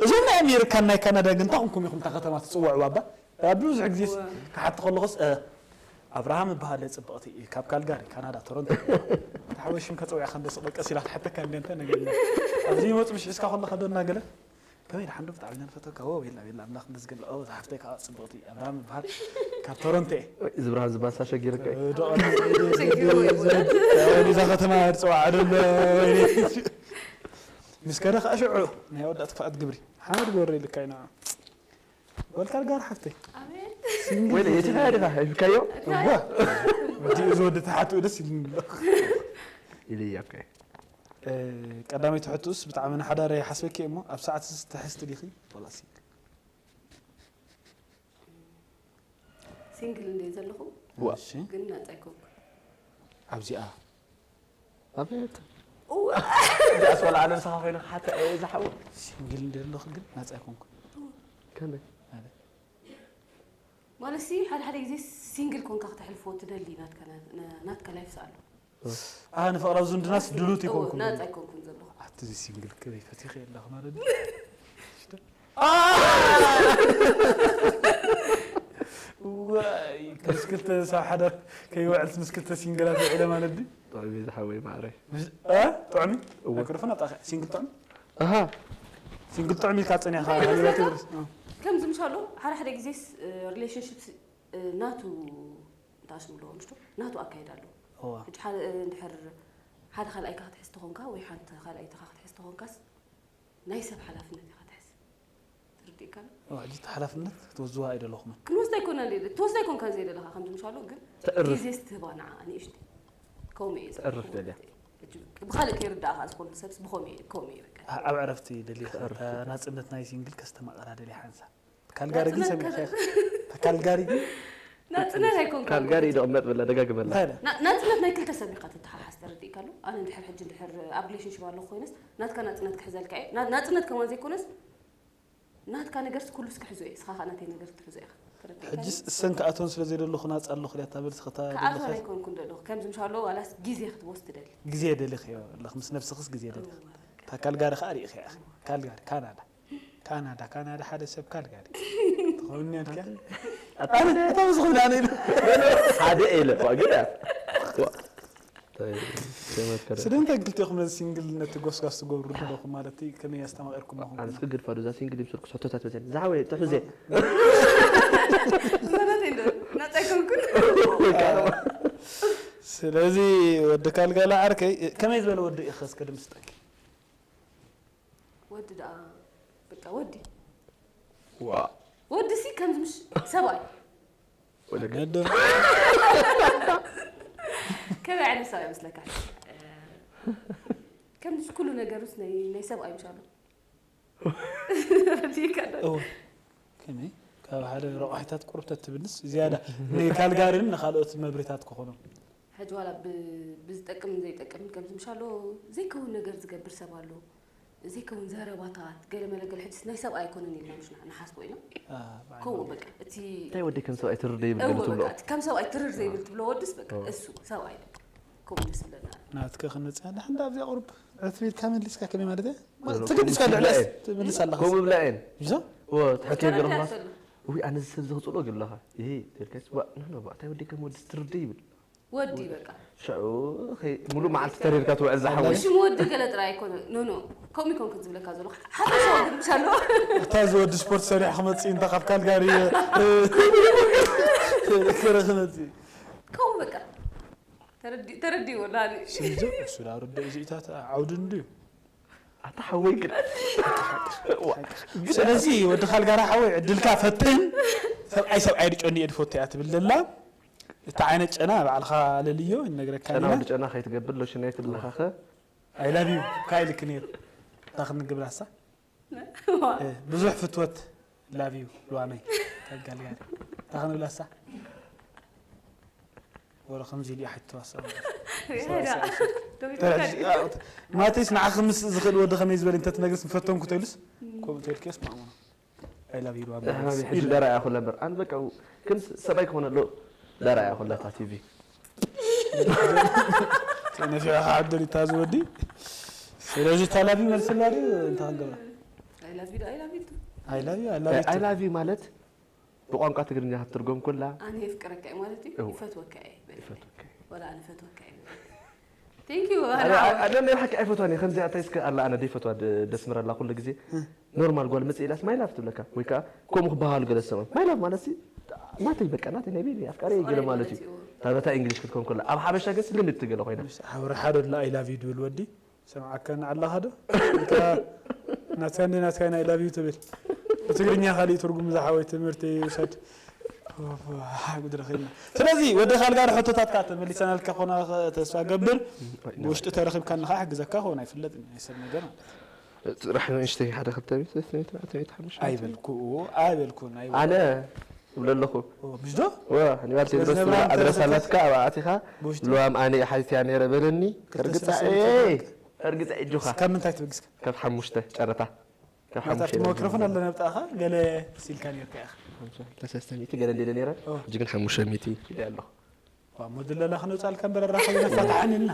እዞም ናይ ኣሜሪካን ናይ ካናዳ ግን እንታይ ኮንኩም ኢኹም እታ ከተማ ትፅውዕዋ እባ ኣብ ብዙሕ ግዜ ክሓቲ ከለኹስ እ፣ ኣብርሃም እበሃል እየ ፅብቕቲ ካብ ካልጋሪ ካናዳ ቶሮንቶ ተሓወሽም ከፀውዕካ እንደ ስቕ ቀስ ኢላ ክትሓተካ እንደ እንተ ነገር ኣብዚ ይመፁ ምሽ ሒዝካ ከለካ ዶ እናገለ ከመይ ደሓን ዶ ብጣዕሚ ኢና ንፈተካ ዎ ቤላ ቤላ ኣምላኽ ንዝገለ ኦ ዝሓፍተይ ከዓ ፅብቕቲ ኣብርሃም እበሃል ካብ ቶሮንቶ እየ እዚ ብርሃን ዝባሳ ሸጊርካ እዩ እዛ ከተማ ዝፀዋዕ ደሎ ምስ ከደ ከዓ ሽዑ ናይ ወዳእቲ ክፍኣት ግብሪ ሓመድ ገበረ ኢልካ ኢና ጓል ካልጋሪ ሓፍተይ ኣቤት ወይለ የትኻ ዲኻ ሂብካዮ እዋ ወዲ እዚ ወዲ ተሓትኡ ደስ ኢሉኒ ኣሎ ኢልያ እኮ እ፣ ቀዳመይቲ ሕትኡስ ብጣዕሚ ንሓዳር ይሓስበኪ እሞ ኣብ ሰዓት እዚ ትሕዝቲ ዲኺ ወላ ሲንግል ሲንግል እንደ ዘለኹ ዋ ግን ናጻ ኣይኮንኩ ኣብዚኣ ኣቤት እዋ ዳስ ወላ ኣነ ንስኻ ኮይነ ክሓተ እየ ዝሓወ ሲንግል እንደ ዘለኹ ግን ናጻ ኣይኮንኩ ከመይ ማለት ሲ ሓደ ሓደ ግዜ ሲንግል ኮንካ ክተሕልፎ ትደሊ ናትካ ና- ናትካ ላይፍ ስኣሉ ኣነ ፍቕራዊ ዝምድናስ ድሉት እዎ፣ ይኮንኩ ናጻ ኣይኮንኩን ዘለኹ ኣቲ እዚ ሲንግል ከመይ ፈቲኸ ኣለኹ ማለት ድዩ? ዋይ ምስ ክልተ ሰብ ሓዳር ከይውዕልስ ምስ ክልተ ሲንግላት ውዒለ ማለት ድዩ? ጥዑም እዩ ዝሓወይ ማዕረይ ምስ- እ? ጥዑሚ እወ። ማይክሮፎን ኣጣቂ ሲንግል ጥዑሚ ኣሃ ሲንግል ጥዑሚ ኢልካ ፀኒሕካ እንታይ ሃይላት ይመስለካ? ይብርስ እ። ከምዚ ምሻሎ ሓደ ሓደ ግዜ ሪሌሽንሽፕ ናቱ እንታይ ሽሙ ኣለዎ ንሽቶ ናቱ ኣካይዳ ኣለዎ እዋ ሕጂ ሓደ እንድሕር ሓደ ካልኣይካ ክትሕዝ ተኾንካ ወይ ሓንቲ ካልኣይትኻ ክትሕዝ ተኾንካስ ናይ ሰብ ሓላፍነት ኢኻ ትሕዝ ይካል ሕጂ እቲ ሓላፍነት ክትወዝዋ ኣይደለኹምን። ክንወስዳ ኣይኮና ትወስዳ ኣይኮንካ ዘይደለኻ ከምዚ ምሻሎ ግን ተዕርፍ። ግዜ ስትህባና ንእሽቲ ከምኡ እዩ ተዕርፍ ደልያ። ብካልእ ከይርዳእኻ ዝኾነ ሰብስ ብኸምኡ እዩ ከምኡ እዩ በቃ ኣብ ዕረፍቲ ደሊኻ ናፅነት ናይ ሲንግል ከስተማቕራ ደሊ ሓንሳ ካልጋሪ ግን ሰሚዕካ ካልጋሪ ግን ናፅነት ኣይኮንካ ካልጋሪ ይደቕመጥ ብላ ደጋግመላ። እንታይ ኢለ ና- ናፅነት ናይ ክልተ ሰብ ኢኻ ትተሓሓዝ ተረዲእካ ኣሎ ኣነ እንድሕር ሕጂ እንድሕር ኣብ ሪሌሽንሽፕ ኣለኹ ኮይነስ ናትካ ናፅነት ክሕዘልካ እየ ና- ናፅነት ከማን ዘይኮነስ ናትካ ነገርስ ኩሉስ ክሕዞ እየ ስኻ ከዓ ናተይ ነገር ክትሕዞ ኢኻ ተረዲእካ ሕጅስ እሰን ክኣቶን ስለ ዘይደለኹ ናፃ ኣለኹ ድያ ታበል ስኸታ ክኣቶን ኣይኮንኩን ደለኹ ከምዚ ምሻሎ ዋላስ ግዜ ክትወስድ ደሊ ግዜ ደሊኽዮ ኣለኽ ምስ ነብስኽስ ግዜ ደሊኽ እታ ካልጋሪ ከዓ ርኢኽ ኢኻ ካልጋሪ ካናዳ ካናዳ ካናዳ ሓደ ሰብ ካልጋሪ ትኸውን ያልካ ኣነ እቶም ዝኹን ኣነ ኢሉ ሓደ ኢለ እኳ ግን ስለምንታይ ክልቲኹም ነዚ ሲንግል ነቲ ጎስጋስ ትገብሩ ዘለኹም ማለት እዩ ከመይ ኣስተማቒርኩም ኣለኹም ኣነስ ክግድፋ ዶ እዛ ሲንግል ይምስልኩስ ሕቶታት መሰለኒ ዝሓወየ ትሕዜ ናፃ ኣይኮንኩን ስለዚ ወዲ ካልጋላ ዓርከይ ከመይ ዝበለ ወዲ ኢኸ እስከ ድምስጠኪ ወዲ ደኣ በቃ ወዲ ዋ ወዲ ሲ ከምዚ ምሽ ሰብኣይ ወለገዶ ከመይ ዓይነት ሰብኣይ ይመስለካ ከምዚ ኩሉ ነገሩስ ናይ ናይ ሰብኣይ ምሻሉ ረዲእካ ዶ እወ ከመይ ካብ ሓደ ረቋሒታት ቁርብተት ትብልስ ዝያዳ ንካልጋርን ንካልኦት መብሬታት ክኾኖም ሕጂ ዋላ ብ- ብዝጠቅምን ዘይጠቅምን ከምዚ ምሻሎ ዘይከውን ነገር ዝገብር ሰብ ኣሎ ዘይከውን ዘረባታት ገለ መለገለ ሕጅስ ናይ ሰብኣይ ኣይኮነን ኢልና ምሽ ንሓስቦ ኢና ከምኡ በቃ እቲ እንታይ ወዲ ከም ሰብኣይ ትርደ ይብል እወ ገለ ትብሎ በቃ እቲ ከም ሰብኣይ ትርር ዘይብል ትብሎ ወድስ በቃ እሱ ሰብኣይ በቃ ከምኡ ደስ ይብለና ናትከ ክንመፅእ ኣለ ሓንዳ ኣብዚኣ ቁርብ ዕትብ ኢልካ መሊስካ ከመይ ማለት እየ ቁሩብ ትግድስካ ከምኡ ልዕለስ ብላዕን። ትምልስ ኣለኻ ከምኡ ብላዕን ይዞ ወ ትሕከ ገርማ ተረዲኣ ውይ ኣነ እዚ ሰብ ዝኽፅሎ ግብለኻ ይሄ ተልካስ ዋ ንሕና ባ እንታይ ወዲ ከም ወዲ ትርደ ይብል ወዲ በቃ ሽዑ ኸይ- ሙሉእ መዓልቲ ተሪርካ ትውዕል ዝሓወይ ሽሙ ወዲ ገለ ጥራይ ኣይኮነ ኖ ኖ ከምኡ ይኮን ክትዝብለካ ዘሎ ሓፈሻ ወዲ ብቻ ኣሎ እታ ዝወዲ ስፖርት ሰሪሕ ክመፅእ እንታ ካብ ካልጋሪ ክረ ክመፅእ ከምኡ በቃ ተረዲ- ተረዲእዎ ዳኒ ስልዚ እሱ ዳሩ ደዚኢታት ዓውዲ እንድዩ ኣታ ሓወይ ግን ስለዚ ወዲ ካልጋሪ ሓወይ ዕድልካ ፈትን ሰብኣይ ሰብኣይ ድጮኒ እየ ድፈቱ እያ ትብል ዘላ እቲ ዓይነት ጨና ባዕልኻ ለልዮ ይነግረካ ጨና ኣለና ወዲ ጨና ከይትገብር ሎሽን ኣይትብልኻኸ ኣይላብዩ ካይልክ ነይሩ እታ ክንግብላሳ ብዙሕ ፍትወት ላቭ ዩ ሉዋመይ ካብ ጋልጋል እታ ክንብላሳ ወረ ከምዚ ኢሉ ሓትዋሳ ማቴስ ንዓኺ ምስ ዝኽእል ወዲ ከመይ ዝበለ እንተትነግርስ ምፈተንኩ ተሉስ ከምኡ ተልክስ ማእሙኖ I love you ሉዋመይ ሕጂ ደራያ ኩለ እምበር ኣነ በቃ ግን ሰብኣይ ክኾነ ኣሎ ደራያ ኩለ እታ ቲቪ ነፊዕኻ ዓደል እታ ዝወዲ ስለዚ እታ ላቭ ዩ መልስላ ድዩ እንታይ ክንገብራ I love you I love you I love you I love you I love you ማለት ብቋንቋ ትግርኛ ክትትርጎም ኩላ ኣነ የፍቅረካ እየ ማለት እዩ እወ። ይፈትወካ እየ በለኒ። ይፈትወካ እየ። ወላ ኣነ ፈትወካ እየ በለኒ። Thank you ኣነ ኣነ ናይ ሓቂ ኣይፈትዋን እየ ከምዚኣ እንታይ እስከ ኣላ ኣነ ደይፈትዋ ደ- ደስ ምረላ ኩሉ ግዜ ኖርማል ጓል መፅእ ኢላስ my love ትብለካ ወይ ከዓ ከምኡ ክበሃሉ ገለ ዝሰምዑ my love ማለት ሲ ናተይ በቃ ናተይ ናይ ቤቢ ኣፍቃሪ ገለ ማለት እዩ ታበታ እንግሊሽ ክትኮን ከላ ኣብ ሓበሻ ግን ስልምቲ ገለ ኮይና ኣውራ ሓደ ላ I love you ድብል ወዲ ሰምዓከን ኣለኻ ዶ ናትካ እንደ ናትካ ናይ I love you ትብል ብትግርኛ ካሊእ ትርጉም ዝሓወይ ትምህርቲ ውሰድ ጉድረኸና ስለዚ ወዲ ካልጋሪ ሕቶታት ከዓ ተመሊሰናልካ ኮና ተስፋ ገብር ብውሽጢ ተረኺብካ ንኻ ሕግዘካ ኾን ኣይፍለጥ ናይ ሰብ ነገር ማለት እዩ ጥራሕ ንእሽተይ ሓደ ክልተ ቤት ቤት ቤት ቤት ሓሙሽተ ኣይበልኩ ኣይበልኩን ኣነ እብለ ኣለኹ ብሽዶ ወ ንባል ቴድሮስ ስለዚ ነብርሃም ኣድረስ ተረፈ- ኣላትካ ኣብኣቲኻ ብውሽጢ ልዋም ኣነ ሓቲትያ ነይረ በለኒ ክልተ እርግፃ ሰለስተ እየ ሰዓት እርግፃ እጆኻ ካብ ምንታይ ትበግስካ ካብ ሓሙሽተ ጨረታ ካብ ናታ ሓሙሽተ ማይክሮፎን ኣሎ ነብጣኻ ገለ ሲልካ ነይርካ ኢኻ ሰለስተ ሚእቲ ገለ እንደ ነይረ ኦ። ሕጂ ግን ሓሙሽተ ሚእቲ ኢለ ኣለኹ ዋ ሞድለላ ክነውፃልካ እምበር ኣራኸበ ነፋታሓን ኢልና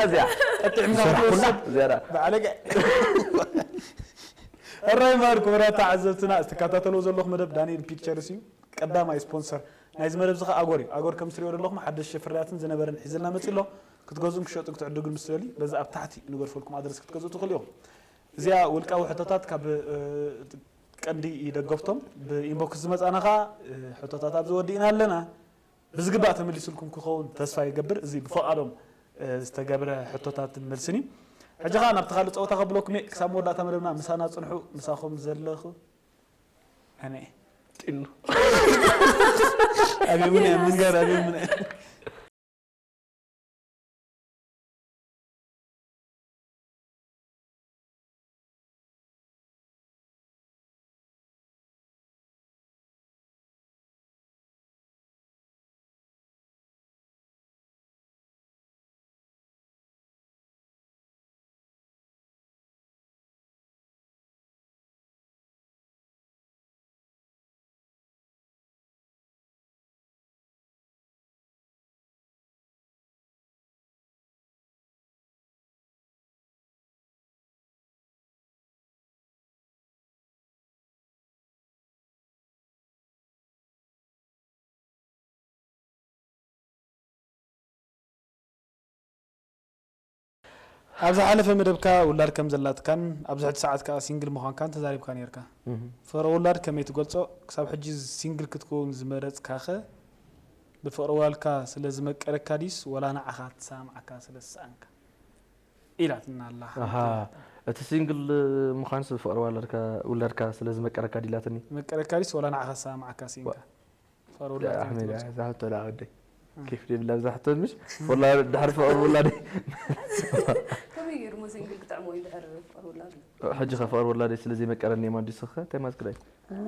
እዚኣ ቀጥዕምካ ዝሰርሕ ኩላ ክትወስድ እዚኣ ብዓለገ እራይ ማር ክቡራ ተዓዘብትና እትከታተልዎ ዘለኹም መደብ ዳንኤል ፒክቸርስ እዩ ቀዳማይ ስፖንሰር ናይዚ መደብ ዝኸ ኣጎር እዩ ኣጎር ከም ትሪኦ ዘለኹም ሓደሽ ፍርያትን ዝነበረን ሒዘልና መፂ ኣሎ ክትገዝኡን ክሸጡን ክትዕድጉን ምስ ትደልዩ በዚ ኣብ ታሕቲ ንገድፈልኩም ኣድረስ ክትገዝኡ ትኽእሉ ኢኹም እዚኣ ውልቃዊ ሕቶታት ካብ እ፣ ቀንዲ ደገፍቶም ብኢንቦክስ ዝመፃና ከዓ እ፣ ሕቶታት ኣብዚ ወዲእና ኣለና ብዝግባእ ተመሊሱልኩም ክኸውን ተስፋ ይገብር እዚ ብፈቓዶም ዝተገብረ ሕቶታትን መልስን እዩ ሕጂ ከዓ ናብቲ ካልእ ፀወታ ከብለኩም እየ ክሳብ መወዳእታ መደብና ምሳና ፅንሑ ምሳኹም ዘለኹ ኣነ ጢኑ ኣብየሙነ ምንጋር ኣብየሙነ ኣብ ዝሓለፈ መደብካ ውላድ ከም ዘላትካን ኣብዚ ሕጂ ሰዓት ከኣ ሲንግል ምዃንካን ተዛሪብካ ነይርካ። ፍቕሪ ውላድ ከመይ ትገልጾ? ክሳብ ሕጂ ሲንግል ክትከውን ዝመረጽካኸ ብፍቕሪ ውላድካ ስለ ዝመቀረካ ድዩስ ወላ ንዓኻ ትሰማምዓካ ስለ ዝሰኣንካ? ኢላትና ኣላ። ኣሃ እቲ ሲንግል ምዃንስ ብፍቕሪ ውላድካ ውላድካ ስለ ዝመቀረካ ዲላትኒ። መቀረካ ድዩስ ወላ ንዓኻ ዝሰማምዓካ ሲንካ? ፍቕሪ ውላድ ከመይ ኣሕመድ ትገልጾ? ዝሓቶ ደኣ ወደይ ኬፍ ደብላ ዝሓቶ ምሽ ወላ ድሕሪ ፍቕሪ ውላድ ከመይ ገይሩ ሞ ሲንግል ክጥዕሞ እዩ ድሕሪ ፍቕሪ ውላድ? ሕጂ ከ ፍቕሪ ውላደይ ስለ ዘይመቀረኒ እየ ማዲስኸ እንታይ ማለት ክዳይ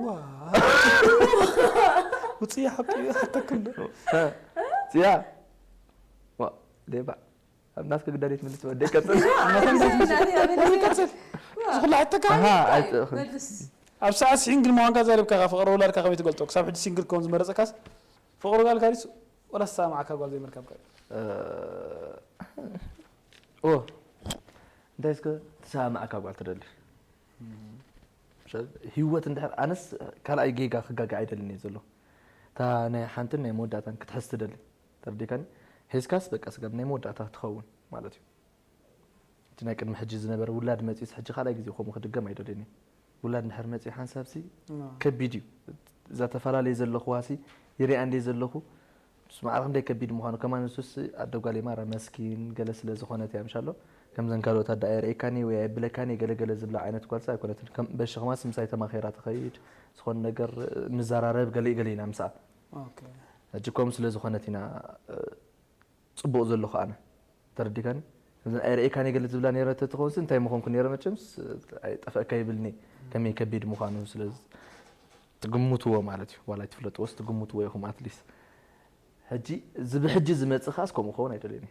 ዋ ውፅኢ ሓቂ ሓተክሎ ጽያ ዋ ደባ ኣብ ናትከ ግዳዴት ምልስ ወደይ ቀጽል ቀጽል ዝኩላ ሕተካ ኣሃ ኣይጥ- መልስ ኣብ ሰዓት ሲንግል ምዃንካ ዛሪብካ ካብ ፍቕሪ ውላድካ ከመይ ትገልጾ? ክሳብ ሕጂ ሲንግል ክኸውን ዝመረጸካስ ፍቕሪ ውላድካ ድዩስ ወላ ዝሰማምዓካ ጓል ዘይምርካብካ እዩ? እ፣ ኦ እንታይ እስከ ትሰማምዓካ ጓል ትደሊ ሰብ ህይወት እንድሕር ኣነስ ካልኣይ ጌጋ ክጋጋ ኣይደልን እየ ዘሎ እታ ናይ ሓንትን ናይ መወዳእታን ክትሕዝ ትደሊ ተረዲካኒ ሒዝካስ በቃ ስጋብ ናይ መወዳእታ ትኸውን ማለት እዩ እቲ ናይ ቅድሚ ሕጂ ዝነበረ ውላድ መፂስ ሕጂ ካልኣይ ግዜ ከምኡ ክድገም ኣይደልን እየ ውላድ እንድሕር መፂ ሓንሳብ ሲ ከቢድ እዩ እዛ ተፈላለየ ዘለኹዋ ሲ ይሪኣ እንደ ዘለኹ ምስ ማዕረ ክንደይ ከቢድ ምዃኑ ከማን ንሱስ ኣደ ጓል ማራ መስኪን ገለ ስለ ዝኾነት እያ ምሻሎ ከምዘን ካልኦት ኣደ ኣየርእየካኒ ወይ ኣየብለካኒ ገለ ገለ ዝብላ ዓይነት ጓልሳ ኣይኮነትን ከም በሽኽማስ ምሳይ ተማኼራ ትኸይድ ዝኾነ ነገር ንዘራረብ ገለ ገለ ኢና ምሳኣ ኦኬ ሕጂ ከምኡ ስለ ዝኾነት ኢና ፅቡቕ ዘለኹ ኣነ ተረዲካኒ ከምዘን ኣየርእየካኒ ገለ ዝብላ ነረ ተትኸውን እንታይ ምኾንኩ ነረ መቸምስ ኣይጠፈእካ ይብልኒ ከመይ ከቢድ ምዃኑ ስለ ትግምትዎ ማለት እዩ ዋላ ትፍለጥዎስ ትግምትዎ ኢኹም ኣትሊስት ሕጂ እዚ ብሕጂ ዝመፅእ ከኣስ ከምኡ ክኸውን ኣይደልየኒ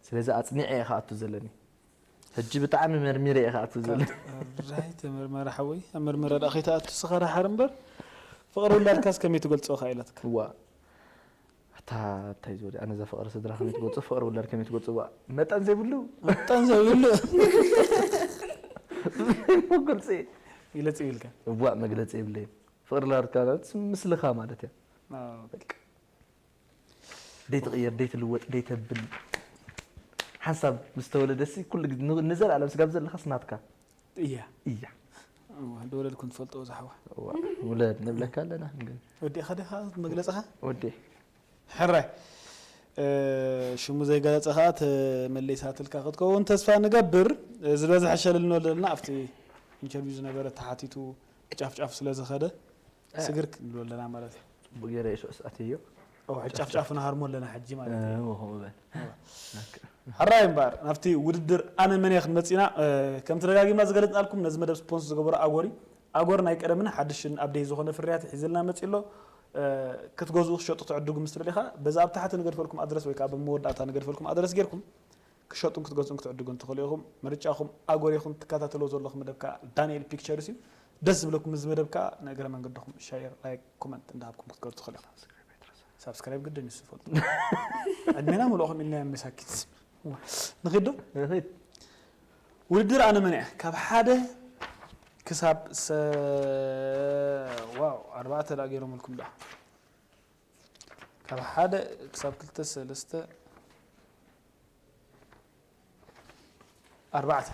ስለዚ ኣፅኒዐ እየ ክኣቱ ዘለኒ ሕጂ ብጣዕሚ መርሚረ እየ ክኣቱ ዘለኒ ራይ ተመርመረ ሓወይ ኣብ መርመራ ዳ ከይተኣቱ ስኻ ዳሓር እምበር ፍቕሪ ውላድካስ ከመይ ትገልፆ ኢኻ ኢላትካ ዋ ኣታ እንታይ ዝወደ ኣነ ዘፍቕሪ ስድራ ከመይ ትገልፆ ፍቕሪ ውላድ ከመይ ትገልፆ ዋ መጠን ዘይብሉ መጠን ዘይብሉ ገልፂ ይለፅ ይብልካ እዋ መግለፂ የብለይን ፍቕሪ ላርካ ምስልኻ ማለት እያ ኣዎ። በቃ ደይትቕየር ደይትልወጥ ደይተብል ሓንሳብ ምስ ተወለደሲ ኩሉ ግዜ ን- ንዘለኣለም ስጋብ ዘለኻስ ናትካ እያ እያ እዋ፣ እንደወለድኩም ትፈልጦ ዝሓዋ እዋ፣ ውለድ ንብለካ ኣለና ግን ወዲእኻ ዲኻ መግለፅኻ ወዲ ሕራይ እ፣ ሽሙ ዘይገለፀ ከዓ ተመሊሳትልካ ክትከውን ተስፋ ንገብር ዝበዝሐ ሸለል ንበል ዘለና ኣብቲ ኢንተርቪው ዝነበረ ተሓቲቱ ጫፍጫፍ ስለ ዝኸደ ስግር ክንብሎ ኣለና ማለት እዩ ጽቡቅ ገይረ የሱስ ኣትዮ ኦ፣ ጫፍጫፍ ንሃርሞ ኣለና ሕጂ ማለት እዩ እ፣ ከምኡ በል ሕራይ እምበኣር ናብቲ ውድድር ኣነ መን እየ ክንመፅእ ኢና እ፣ ከምቲ ደጋጊምና ዝገለፅናልኩም ነዚ መደብ ስፖንስ ዝገበሩ ኣጎር እዩ ኣጎር ናይ ቀደምን ሓድሽን ኣብደይ ዝኾነ ፍርያት ሒዝልና መፂ ኣሎ እ፣ ክትገዝኡ ክትሸጡ ክትዕድጉ ምስ ትደሊ ኻ በዚ ኣብ ታሕቲ ንገድፈልኩም ኣድረስ ወይ ከዓ ብመወዳእታ ንገድፈልኩም ኣድረስ ጌርኩም ክሸጡን ክትገዝኡን ክትዕድጉን ትኽእሉ ኢኹም ምርጫኹም ኣጎር ኢኹም ትከታተልዎ ዘለኹም መደብ ከዓ ዳንኤል ፒክቸርስ እዩ ደስ ዝብለኩም እዚ መደብ ከዓ ንእግረ መንገድኹም ሸር ላይክ ኮመንት እንዳሃብኩም ክትገዙ ትኽእሉ ኢኹም ሳብስክራይብ ግድን እዩ ዝፈልጡ ዕድሜና ምልኦም ኢልና መሳኪት ንኺዶ ንኺድ ውድድር ኣነ መን እያ ካብ ሓደ ክሳብ ሰ ዋው ኣርባዕተ ዳ ገይሮምልኩም ዳ ካብ ሓደ ክሳብ ክልተ ሰለስተ ኣርባዕተ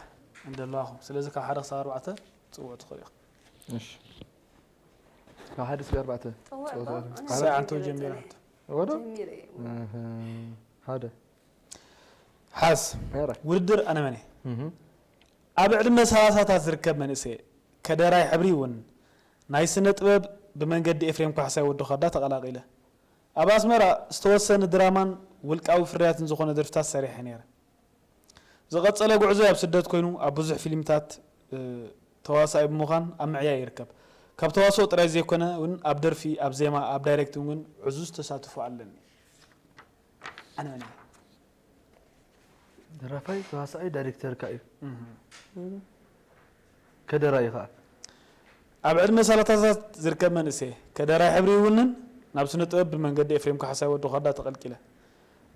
እንደለዋኹም ስለዚ ካብ ሓደ ክሳብ ኣርባዕተ ፅውዑ ትኽእሉ ኢኹም እሺ ካብ ሓደ እስከ ኣርባዕተ ጽውዕ ጸወታ ባ? ወደ- ኣነ ሳይ ጀሚረ ኣንቶን ጽውዕ። ጀሚራ ወደ ጀሚረ እየ። እህ፣ ሓደ ሓዝ ኧረ ውድድር ኣነ መን እየ እህ፣ ኣብ ዕድመ ሰላሳታት ዝርከብ መንእሰይ ከደራይ ሕብሪ እውን ናይ ስነ ጥበብ ብመንገዲ ኤፍሬም ካሕሳይ ወዲ ኸዳ ተቐላቒለ። ኣብ ኣስመራ ዝተወሰነ ድራማን ውልቃዊ ፍርያትን ዝኾነ ደርፍታት ሰሪሐ ነይረ። ዝቐጸለ ጉዕዞ ኣብ ስደት ኮይኑ ኣብ ብዙሕ ፊልምታት ተዋሳኣይ ብምዃን ኣብ ምዕያይ ይርከብ። ካብ ተዋስኦ ጥራይ ዘይኮነ እውን ኣብ ደርፊ፣ ኣብ ዜማ፣ ኣብ ዳይሬክቲንግ እውን ዕዙዝ ተሳትፎ ኣለኒ። ኣነ መን እየ? ደራፋይ፣ ተዋሳኣይ፣ ዳይሬክተር ከ እዩ። እህ። ከደራይ ከኣ። ኣብ ዕድመ ሰላሳታት ዝርከብ መንእሰይ ከደራይ ሕብሪ ይውንን። ናብ ስነ ጥበብ ብመንገዲ ኤፍሬም ካሕሳይ ወዲ ኸዳ ተቐልቂለ።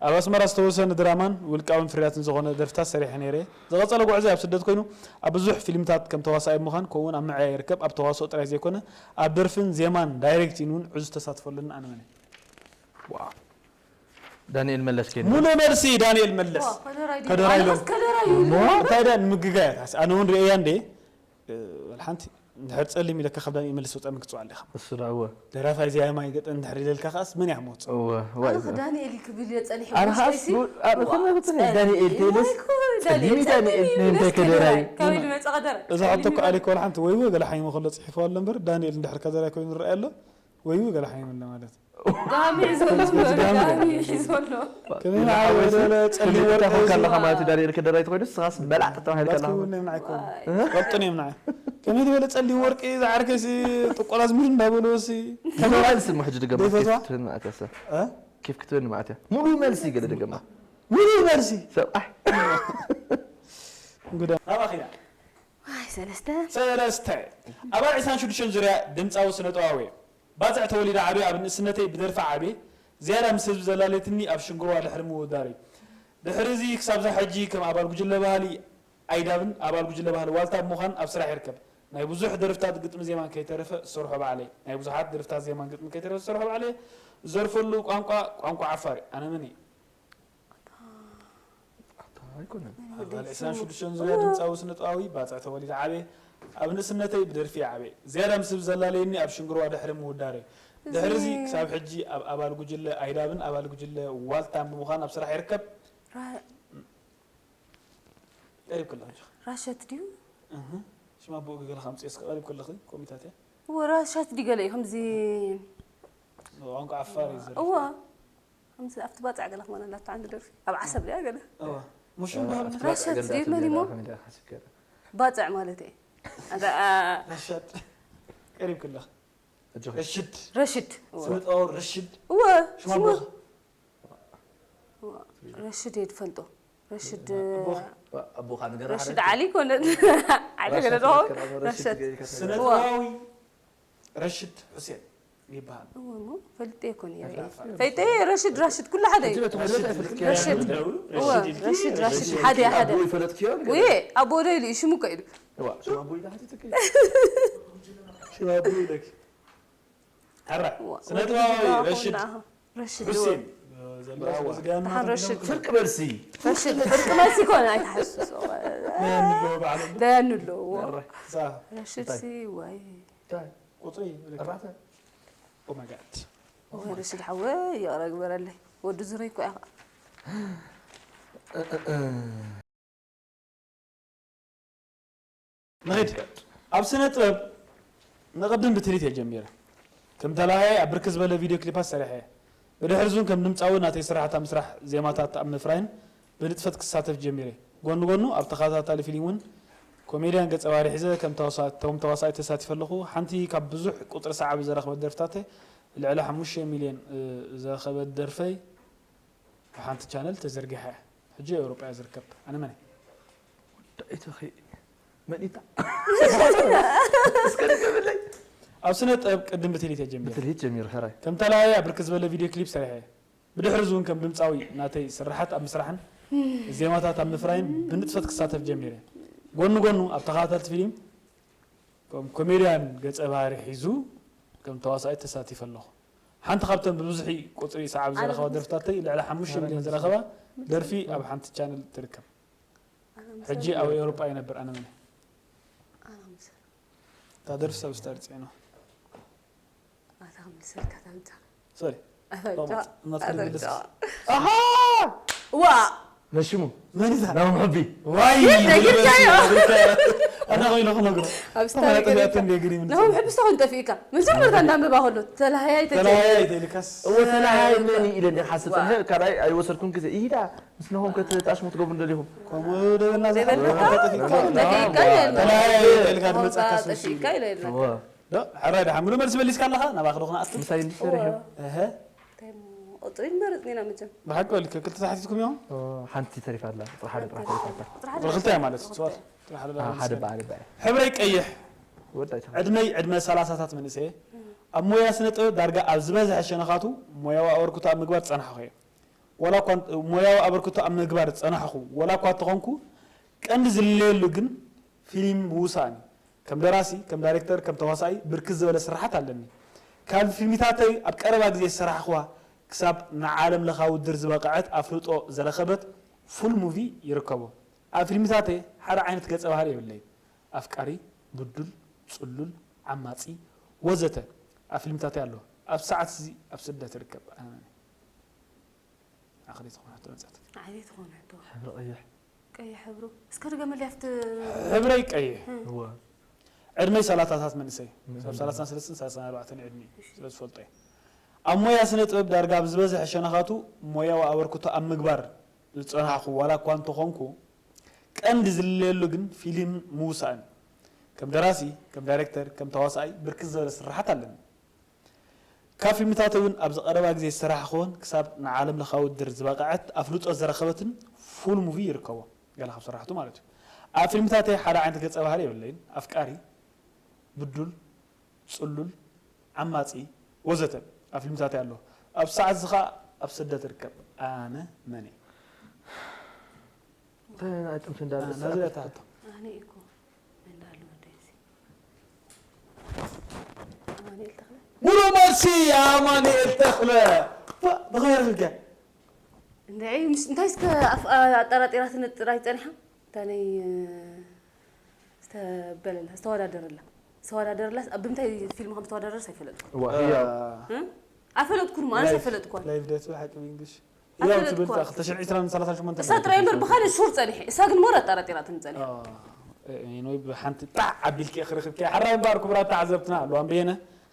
ኣብ ኣስመራ ዝተወሰነ ድራማን ውልቃውን ፍርያትን ዝኾነ ደርፍታት ሰሪሐ ነይረ። ዝቐጸለ ጉዕዞ ኣብ ስደት ኮይኑ ኣብ ብዙሕ ፊልምታት ከም ተዋሳኣይ ብምዃን ከምኡውን ኣብ ምዕያይ ይርከብ። ኣብ ተዋስኦ ጥራይ ዘይኮነ ኣብ ደርፍን ዜማን ዳይሬክቲን እውን ዕዙዝ ተሳትፎ ኣለኒ። ኣነ መን እየ? ዋው። ዳንኤል መለስ ከይኑ። ሙሉ መልሲ ዳንኤል መለስ። ዋ፣ ከደራይ ድዩ? ከደራይ ኣነ ሎ። ኸስ ከደራይ እዩ። እንታይ ዳ ንምግጋያት? ኣነ እውን ርእያ እንዴ? ወላ ሓንቲ እንድሕር ጸሊም ኢለካ ካብ ዳንኤል መለስ ወጻኢ ምክጽዋዕ ኣለኻ። እሱ ዳ እወ። ደራፋይ ዚኣ ማይ ገጠ እንድሕር ኢለካ ከኣስ መን እያ ክመጽእ? እወ። ዋይ ኣነ ዘ- ዳንኤል እዩ ክብል እየ ጸኒሑ ኣነ ውሽጠ ኸኣስ ይሲ። ቡ- ኣነ ኸነ ብትነ ዳንኤል ዋይ ቴለስ ኮ ዳንኤል ጸሊም ጸሊም እዩ እዩ ዳንኤል። ነስ እንታይ ከደራይ? ከደራይ? ካበይ ዝመጸ ከደራይ? እዛ ሕቶ እኮ ኣሊኮ ወላ ሓንቲ ወይ ወይ ገለ ሓይመ ከሎ ጽሒፍዋ ኣሎ እምበር ዳንኤል እንድሕር ከደራይ ኮይኑ ንረኣይ ኣሎ ወይ ወይ ገለ ሓይመ ኣሎ ማለት እዩ። ጋሚ ሒዝወሎ ጋሚ ጋሚ ሒዝወሎ። ከመይ ግን ንዓይ ሓወይ ወደለ ግን ጸሊም ክልተ ወርቂ ኮንካ እዚ- ኣለኻ ማለት እዩ። ዳንኤል ከደራይ ተኮይኑ ንስኻስ በላዕ ጠጠው ሃልካ ኣለኻ። ባትክውን ናይ ምንዓይ ኮን። ፈልጡን እዮም ንዓይ። ከመይ ዝበለ ጸሊም ወርቂ ዝዓርከ ሲ ጥቆላ ዝምር እንዳበሎ ሲ ሙሉእ መልሲ እሞ ሕጂ ድገማ። ዘይፈትዋ? ኬፍ ክትብል መዓት እያ ሰብ። እ? ኬፍ ክትብል መዓት እያ። ሙሉእ መልሲ ገለ ድገማ። ሙሉእ መልሲ። ሰብኣይ። እንግዳ ናባኺና ዋይ ሰለስተ ሰለስተ። ኣባል ዕስራን ሽዱሽተን ዙርያ ድምፃዊ ስነ ጥበባዊ ባፅዕ ተወሊደ ዓብየ። ኣብ ንእስነተይ ብደርፊ ዓብየ። ዝያዳ ምስ ህዝቢ ዘላለየትኒ ኣብ ሽንግርዋ ድሕሪ ምውዳር እዩ። ድሕሪ እዚ ክሳብ እዛ ሕጂ ከም ኣባል ጉጅለ ባህሊ ኣይዳብን ኣባል ጉጅለ ባህሊ ዋልታ ብምዃን ኣብ ስራሕ ይርከብ። ናይ ብዙሕ ደርፍታት ግጥሚ ዜማን ከይተረፈ ዝሰርሖ ባዕለይ። ናይ ብዙሓት ደርፍታት ዜማን ግጥሚ ከይተረፈ ዝሰርሖ ባዕለይ። ዝዘርፈሉ ቋንቋ ቋንቋ ዓፋር እዩ። ኣነ መን እየ? ኣታ ኣይኮነን። ኣባል ዕስራን ሽዱሽተን ዙርያ ድምፃዊ ስነ ጥበባዊ ባፅዕ ተወሊደ ዓብየ። ኣብ ንእስነተይ ብደርፊ እየ ዓብየ። ዝያዳ ምስ ህዝቢ ዘላለየኒ ኣብ ሽንግርዋ ድሕሪ ምውዳር እዩ። ድሕሪ እዚ እዚ- ክሳብ ሕጂ ኣብ ኣባል ጉጅለ ኣይዳብን ኣባል ጉጅለ ዋልታን ብምዃን ኣብ ስራሕ ይርከብ። ራ- ቀሪብ ከለኺ ኢኻ። ራሸት ድዩ? እህ። ሽም ኣቦኡ ገለ ከምፅእ እስከ ቀሪብ ከለኺ ኮሚታት እያ። እወ ራሸት ድዩ ገለ እዩ ከምዚ ቋንቋ ዓፋር እዩ ዝርፍ። እወ ከምዚ ኣብቲ ባፅዕ ገለ ክኾነ ኣላቶ ዓንዲ ደርፊ ኣብ ዓሰብ ድያ ገለ እዋ። ሙሽም ባህል ኣብቲ ራሸት ባፅዕ ድዩ ገንዳ መን ከመይ እሞ? ደኣ ከመይ ደኣ ከስከረ። ባፅዕ ማለት እየ ኣንተ፣ አ፣ ረሻድ ቀሪብ ከለኺ ኣጆኺ። ረሽድ ረሽድ እወ። ስነ ጥበብ ረሽድ እወ ሽማ ሽሙ ቦኻ እወ። ረሽድ እየ ዝፈልጦ ረሽድ ኣቦኻ። ኣቦኻ ነገር ረሽድ ዓሊ ኮነ ዓሊ ገለ ዶ ረሽድ ስነ እወ። ጥበባዊ ረሽድ ሕሴን ይበሃል። እወ እሞ ፈልጤ እኮ ነይረ ኣግራፋ። ፈይጠ ረሽድ ራሽድ ኩሉ ሓደ እዩ ረሽድ ረሽድ እወ ረሽድ ራሽድ ሓደ ሓደ ይፈለጥ ኪዮ ውየ ኣቦ ዶ ኢሉ እዩ ሽሙ እኮ ኢሉ ሽማ ቦይ ኢለኪ ሕራ ስነ ጥበባዊ ረሽድ ረሽድ ሕሴን ደሓን ረሽድ ፍርቂ መልሲ ረሽድ ፍርቂ መልሲ ኮነ ኣይትሓስሶ ያንሎ ባዕሎም ደያኑ ኣለዎ ሳ ረሽድ ሲ ወይ ቁፅሪ ኣርባዕተ ኦማጋድ ወይ ረሽድ ሓወ ይቕረ ግበረለይ ወዲ ዙረይ እኮ ኢኻ ንኺድ ኣብ ስነ ጥበብ ንቕድም ብትርኢት እየ ጀሚረ። ከም ተላሃየ ኣብ ብርክት ዝበለ ቪድዮ ክሊፓት ሰሪሐ እየ። ብድሕሪ እዚውን ከም ድምፃዊ ናተይ ስራሕት ኣብ ምስራሕ ዜማታት ኣብ ምፍራይን ብንጥፈት ክሳተፍ ጀሚረ። ጎኒ ጎኑ ኣብ ተኸታታሊ ፊልም እውን ኮሜድያን ገፀ ባህሪ ሒዘ ከም ተዋሳ- ከም ተዋሳኢ ተሳቲፈ ኣለኹ። ሓንቲ ካብ ብዙሕ ቁፅሪ ሰዓቢ ዘረኽበት ደርፍታተይ ልዕሊ ሓሙሽተ ሚልዮን ዝረኸበት ደርፈይ ብሓንቲ ቻነል ተዘርጊሓ እያ። ሕጂ ኣብ ኤውሮጳ እያ ዝርከብ። ኣነ መን እየ? ዳኢተኺ መኒታ እስከ ድገምለይ ኣብ ስነ ጥበብ ቅድም ብትልሂት እየ ጀሚረ። ብትልሂት ጀሚሩ ሕራይ ከም ተላሃየ ኣብ ብርክት ዝበለ ቪድዮ ክሊፕ ሰሪሐ እየ። ብድሕሪ እዚ እውን ከም ድምፃዊ ናተይ ስርሓት ኣብ ምስራሕን ዜማታት ኣብ ምፍራይን ብንጥፈት ክሳተፍ ጀሚረ። ጎኒ ጎኑ ኣብ ተኸታተልቲ ፊልም ከም ኮሜድያን ገፀ ባህሪ ሒዙ ከም ተዋሳኢ ተሳቲፈ ኣለኹ። ሓንቲ ካብተን ብብዝሒ ቁፅሪ ሰዓብ ዝረኸባ ደርፍታተይ ልዕሊ ሓሙሽተ ሚልዮን ዝረኸባ ደርፊ ኣብ ሓንቲ ቻነል ትርከብ። ሕጂ ኣብ ኤውሮጳ ይነብር ኣነ መን ኣነ ምሰል እታ ደርፊ ሰብ ስታር ፅዕኖ ኣታ ምሰል ካታምታ ሶሪ ኣፈንጫ ሎማት እናትካ ኣፈንጫ ምልስ ዋ ነሽሙ መን እዛ ናብ ሕቢ ዋይ ነጊርካዮ። ኣነ ኮይነ ክነግሮ። ኣብ ተመረጠ ስታይል ያት እንደ ግሪም ንኹም ሕብስቶ ክንጠፍእ ኢካ። መጀመርታ እንዳንበባ ከሎ ተላሃያይ ተጀ ተላያይ ተልካስ እወ ተላሃይ መን እዩ ኢለ እንደ ሓስብ ዋ። ፀኒሐ ካልኣይ ኣይወሰድኩን ግዜ ይዳ ምስ ነኹም ከትጣሽሙ ትገብሩ እንደሊኹም ከምኡ ደበና ደበና ተጠፊካ ተጠፊካ ኢለ ተላያይ ተልካ ድመጻካ ጠፊካ ኢለ ኢልና። እወ ዶ ሕራይ ደሓን ምሉ መልሲ መሊስካ ኣለኻ ናባኺ ዶ ክነኣቱ ምሳይ እንዲሰርሕ እዩ እህ እንታይ እሞ ቁፅሪ ንመርፅ ኔና መቸም ብሓቂ ወልከ ክልተ ተሓቲትኩም እዮም እወ፣ ሓንቲ ተሪፋ ኣላ ቁፅሪ ሓደ ጥራሕ ተሪፋ ኣላ ቁፅሪ ሓደ ቁፅሪ ክልተ እያ ማለት እሱ ቁፅሪ ሓደ አ፣ ሓደ በዓል በዓል ሕብረይ ቀይሕ ወዳይ ተኸ ዕድመይ ዕድመ ሰላሳታት መንእሰየ ኣብ ሞያ ስነ ጥበብ ዳርጋ ኣብ ዝበዝሐ ሸነኻቱ ሞያዊ ኣበርክቶ ኣብ ምግባር ዝፀናሕኹ እየ ዋላ እኳ ሞያዊ ኣበርክቶ ኣብ ምግባር ዝፀናሕኹ ዋላ እኳ እንተኾንኩ ቀንዲ ዝልለየሉ ግን ፊልም ምውሳእን እዩ ከም ደራሲ ከም ዳይሬክተር ከም ተዋሳኢ ብርክት ዝበለ ስራሓት ኣለኒ ካብ ፊልሚታተይ ኣብ ቀረባ ግዜ ዝሰራሕኹዋ ክሳብ ንዓለም ለኻዊ ውድድር ዝበቕዐት ኣፍልጦ ዝረኸበት ፉል ሙቪ ይርከቦ ኣብ ፊልሚታተይ ሓደ ዓይነት ገፀ ባህሪ የብለይን ኣፍቃሪ ብዱል ፅሉል ዓማፂ ወዘተ ኣብ ፊልምታተይ ኣሎ ኣብ ሰዓት እዚ ኣብ ስደት ይርከብ ኣነ ኣኽሊ ዝኾነ ሕቶ መፅኣት ዓይነት ዝኾነ ሕቶ ሕብሪ ቀይሕ ቀይሕ ሕብሩ እስከ ድገመለይ ኣብቲ ሕብረይ ቀይሕ እወ ዕድመይ ሰላሳታት መንእሰይ ሰብ ሰላሳን ሰለስተን ሰላሳን ኣርባዕተን ዕድሚ ስለ ዝፈልጦ እየ ኣብ ሞያ ስነ ጥበብ ዳርጋ ኣብ ዝበዝሐ ሸነኻቱ ሞያዊ ኣበርክቶ ኣብ ምግባር ዝፀናሕኩ ዋላ እኳ እንተኾንኩ ቀንዲ ዝልለየሉ ግን ፊልም ምውሳእን ከም ደራሲ ከም ዳይሬክተር ከም ተዋሳኣይ ብርክት ዝበለ ስራሓት ኣለኒ ካብ ፊልምታተይ እውን ኣብዚ ቀረባ ግዜ ዝሰራሕኹወን ክሳብ ንዓለም ለኻዊ ውድድር ዝበቕዐት ኣፍልጦ ዝረኸበትን ፉል ሙቪ ይርከቦ ገለ ካብ ስራሕቱ ማለት እዩ ኣብ ፊልምታተይ ሓደ ዓይነት ገፀ ባህሪ የብለይን ኣፍቃሪ ብዱል ፅሉል ዓማፂ ወዘተ ኣብ ፊልምታተይ ኣሎ ኣብ ሰዓት እዚ ከዓ ኣብ ስደት ርከብ ኣነ መን እንታይ ጥምቲ እንዳርእሳ ናዚ ተሓቶ ኣነ እኮ እንዳሉ ወደዚ ኣማኑኤል ተኽለ ሙሉ መልሲ ኣማኑኤል ተኽለ ብኸመይ ረኺብካ እንደ ምስ እንታይ እስከ ኣፍ- ኣጠራጢራትኒ ጥራይ ፀኒሓ እንታይ ናይ ዝተበለላ ዝተወዳደረላ ዝተወዳደረላ ኣብ ብምንታይ ፊልም ከም ዝተወዳደረስ ኣይፈለጥኩ እዋ ህያ ኣይፈለጥኩን ማለት ኣይፈለጥኳን ላይፍ ደት ብሓቂ ብእንግሊሽ ኣፈለጥኳ። ያው ትብል ክልተ ሽሕን ዕስራን ሰላሳን ሸሞንተን እሳ ጥራይ እምበር ብኻልእ ሹር ፀኒሐ እሳ ግን ሞር ኣጠራጢራትኒ ፀኒሐ ኖይ ብሓንቲ ጣዕ ኣቢልኪ ክረክብኪ ሓራይ እምበኣር ክቡራት ተዓዘብትና ኣለዋን በየነ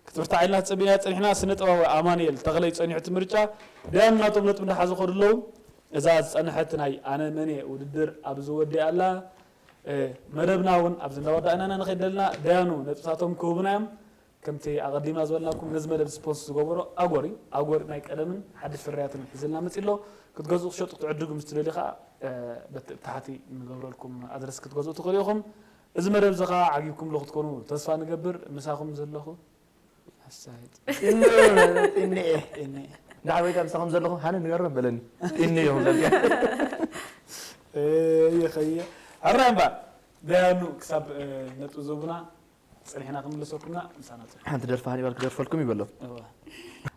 ክትብርታ ኢልና ፀቢና ፀኒሕና ስነ ጥበባዊ ኣማኑኤል ተኽለይ ፀኒሑ እቲ ምርጫ ደያን ናቶም ነጥቢ እንዳሓዙ ከዱ ኣለዉ እዛ ዝፀንሐት ናይ ኣነ መን እየ ውድድር ኣብዚ ወዲኣ ኣላ መደብና እውን ኣብዚ እንዳወዳእና ኢና ንኸይድ ዘለና ደያኑ ነጥብታቶም ክህቡና እዮም ከምቲ ኣቐዲምና ዝበልናኩም ነዚ መደብ ስፖንስ ዝገበሮ ኣጎር እዩ ኣጎር ናይ ቀደምን ሓድሽ ፍርያትን ሒዝልና መፂ ኣሎ ክትገዝኡ ክሸጡ ክትዕድጉ ምስ ትደልዩ ከዓ በቲ ብታሕቲ ንገብረልኩም ኣድረስ ክትገዝኡ ትኽእሉ ኢኹም እዚ መደብ እዚ ከዓ ዓጊብኩምሉ ክትኮኑ ተስፋ ንገብር ምሳኹም ዘለኹ ኣሳይጥ ጢኒ ጢኒ እየ ዳዕወይታ ምሳኹም ዘለኹም ሃነ ንገርም በለኒ ጢኒ እዮም ለልያ ይኸየ ሕራይ እምበር ደያኑ ክሳብ ነጥቢ ዘቡና ፅኒሕና ክንምልሰኩምና ምሳና ፅንሑ ሓንቲ ደርፊ ሃኒባል ክደርፈልኩም ይበሎ እወ።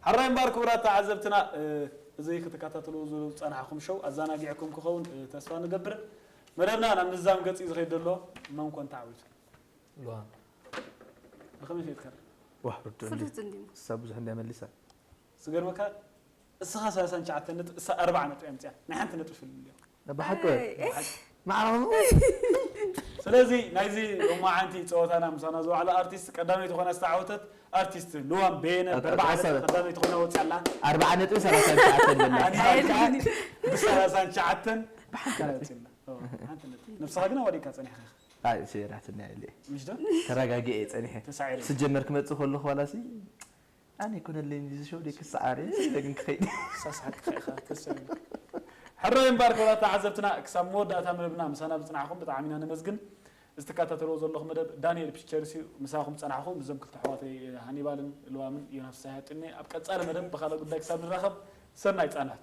ሕራይ እምበር ክቡራት ተዓዘብትና እዚ ክትከታተልዎ ዝፀናሕኩም ሸው ኣዘናጊዕኩም ክኸውን ተስፋ ንገብር መደብና ናብ ምዛም ገፂ ዝኸይድ ዘሎ መን ኮን ተዓዊቱ ልዋ ብኸመይ ፈይትካ ዋህ ርዱ እንዲ ፍሉጥ እንዲሞ እሳ ብዙሕ እንዲያ መሊሳ ዝገርመካ እስኻ ሰላሳን ትሽዓተን ነጥቢ እሳ ኣርባዓ ነጥቢ ኣምፅያ ናይ ሓንቲ ነጥቢ ፍልልዮ ነባሓቂ እሽ ማዕረሙ ስለዚ ናይዚ ሎማዓንቲ ፀወታና ምሳና ዝዋዕለ ኣርቲስት ቀዳመይቲ ዝኾነ ዝተዓወተት ኣርቲስት ልዋም በየነ ኣታ- በርባዕተ ኣታ- ቀዳመይቲ ኮይና ወፅያ ኣላ ኣርባዓ ነጥቢ ሰላሳ ትሽዓተ ኣለና ኣኒሃልካ ብሰላሳን ትሽዓተን ብሓንካ ወፂላ ነብስኻ ግን ኣወዲእካ ፀኒሕካ ኢኻ ኣይ ሰይራትኒ ኣለ ምሽ ዶ ተረጋጊኤ ፀኒሐ ተሳዒረ ስጀመር ክመፅእ ከለኹ ዋላሲ ኣነ ይኮነለይ እዚ ሸው ደይ ክሰዓር እየ ግን ክኸይድ ሳስሓቅካ ኢኻ ተሰሚዑ ሕራይ እምበር ክብራት ተዓዘብትና ክሳብ መወዳእታ መደብና ምሳና ዝፅናሕኹም ብጣዕሚ ኢና ነመስግን እዚ ትከታተልዎ ዘለኹም መደብ ዳንኤል ፒክቸርስ እዩ ምሳኹም ፀናሕኹ ምስዞም ክልተ ኣሕዋተይ ሃኒባልን ልዋምን ዮናስ ሳያጥኒ ኣብ ቀፃሊ መደብ ብካልእ ጉዳይ ክሳብ ንራኸብ ሰናይ ፃንሕት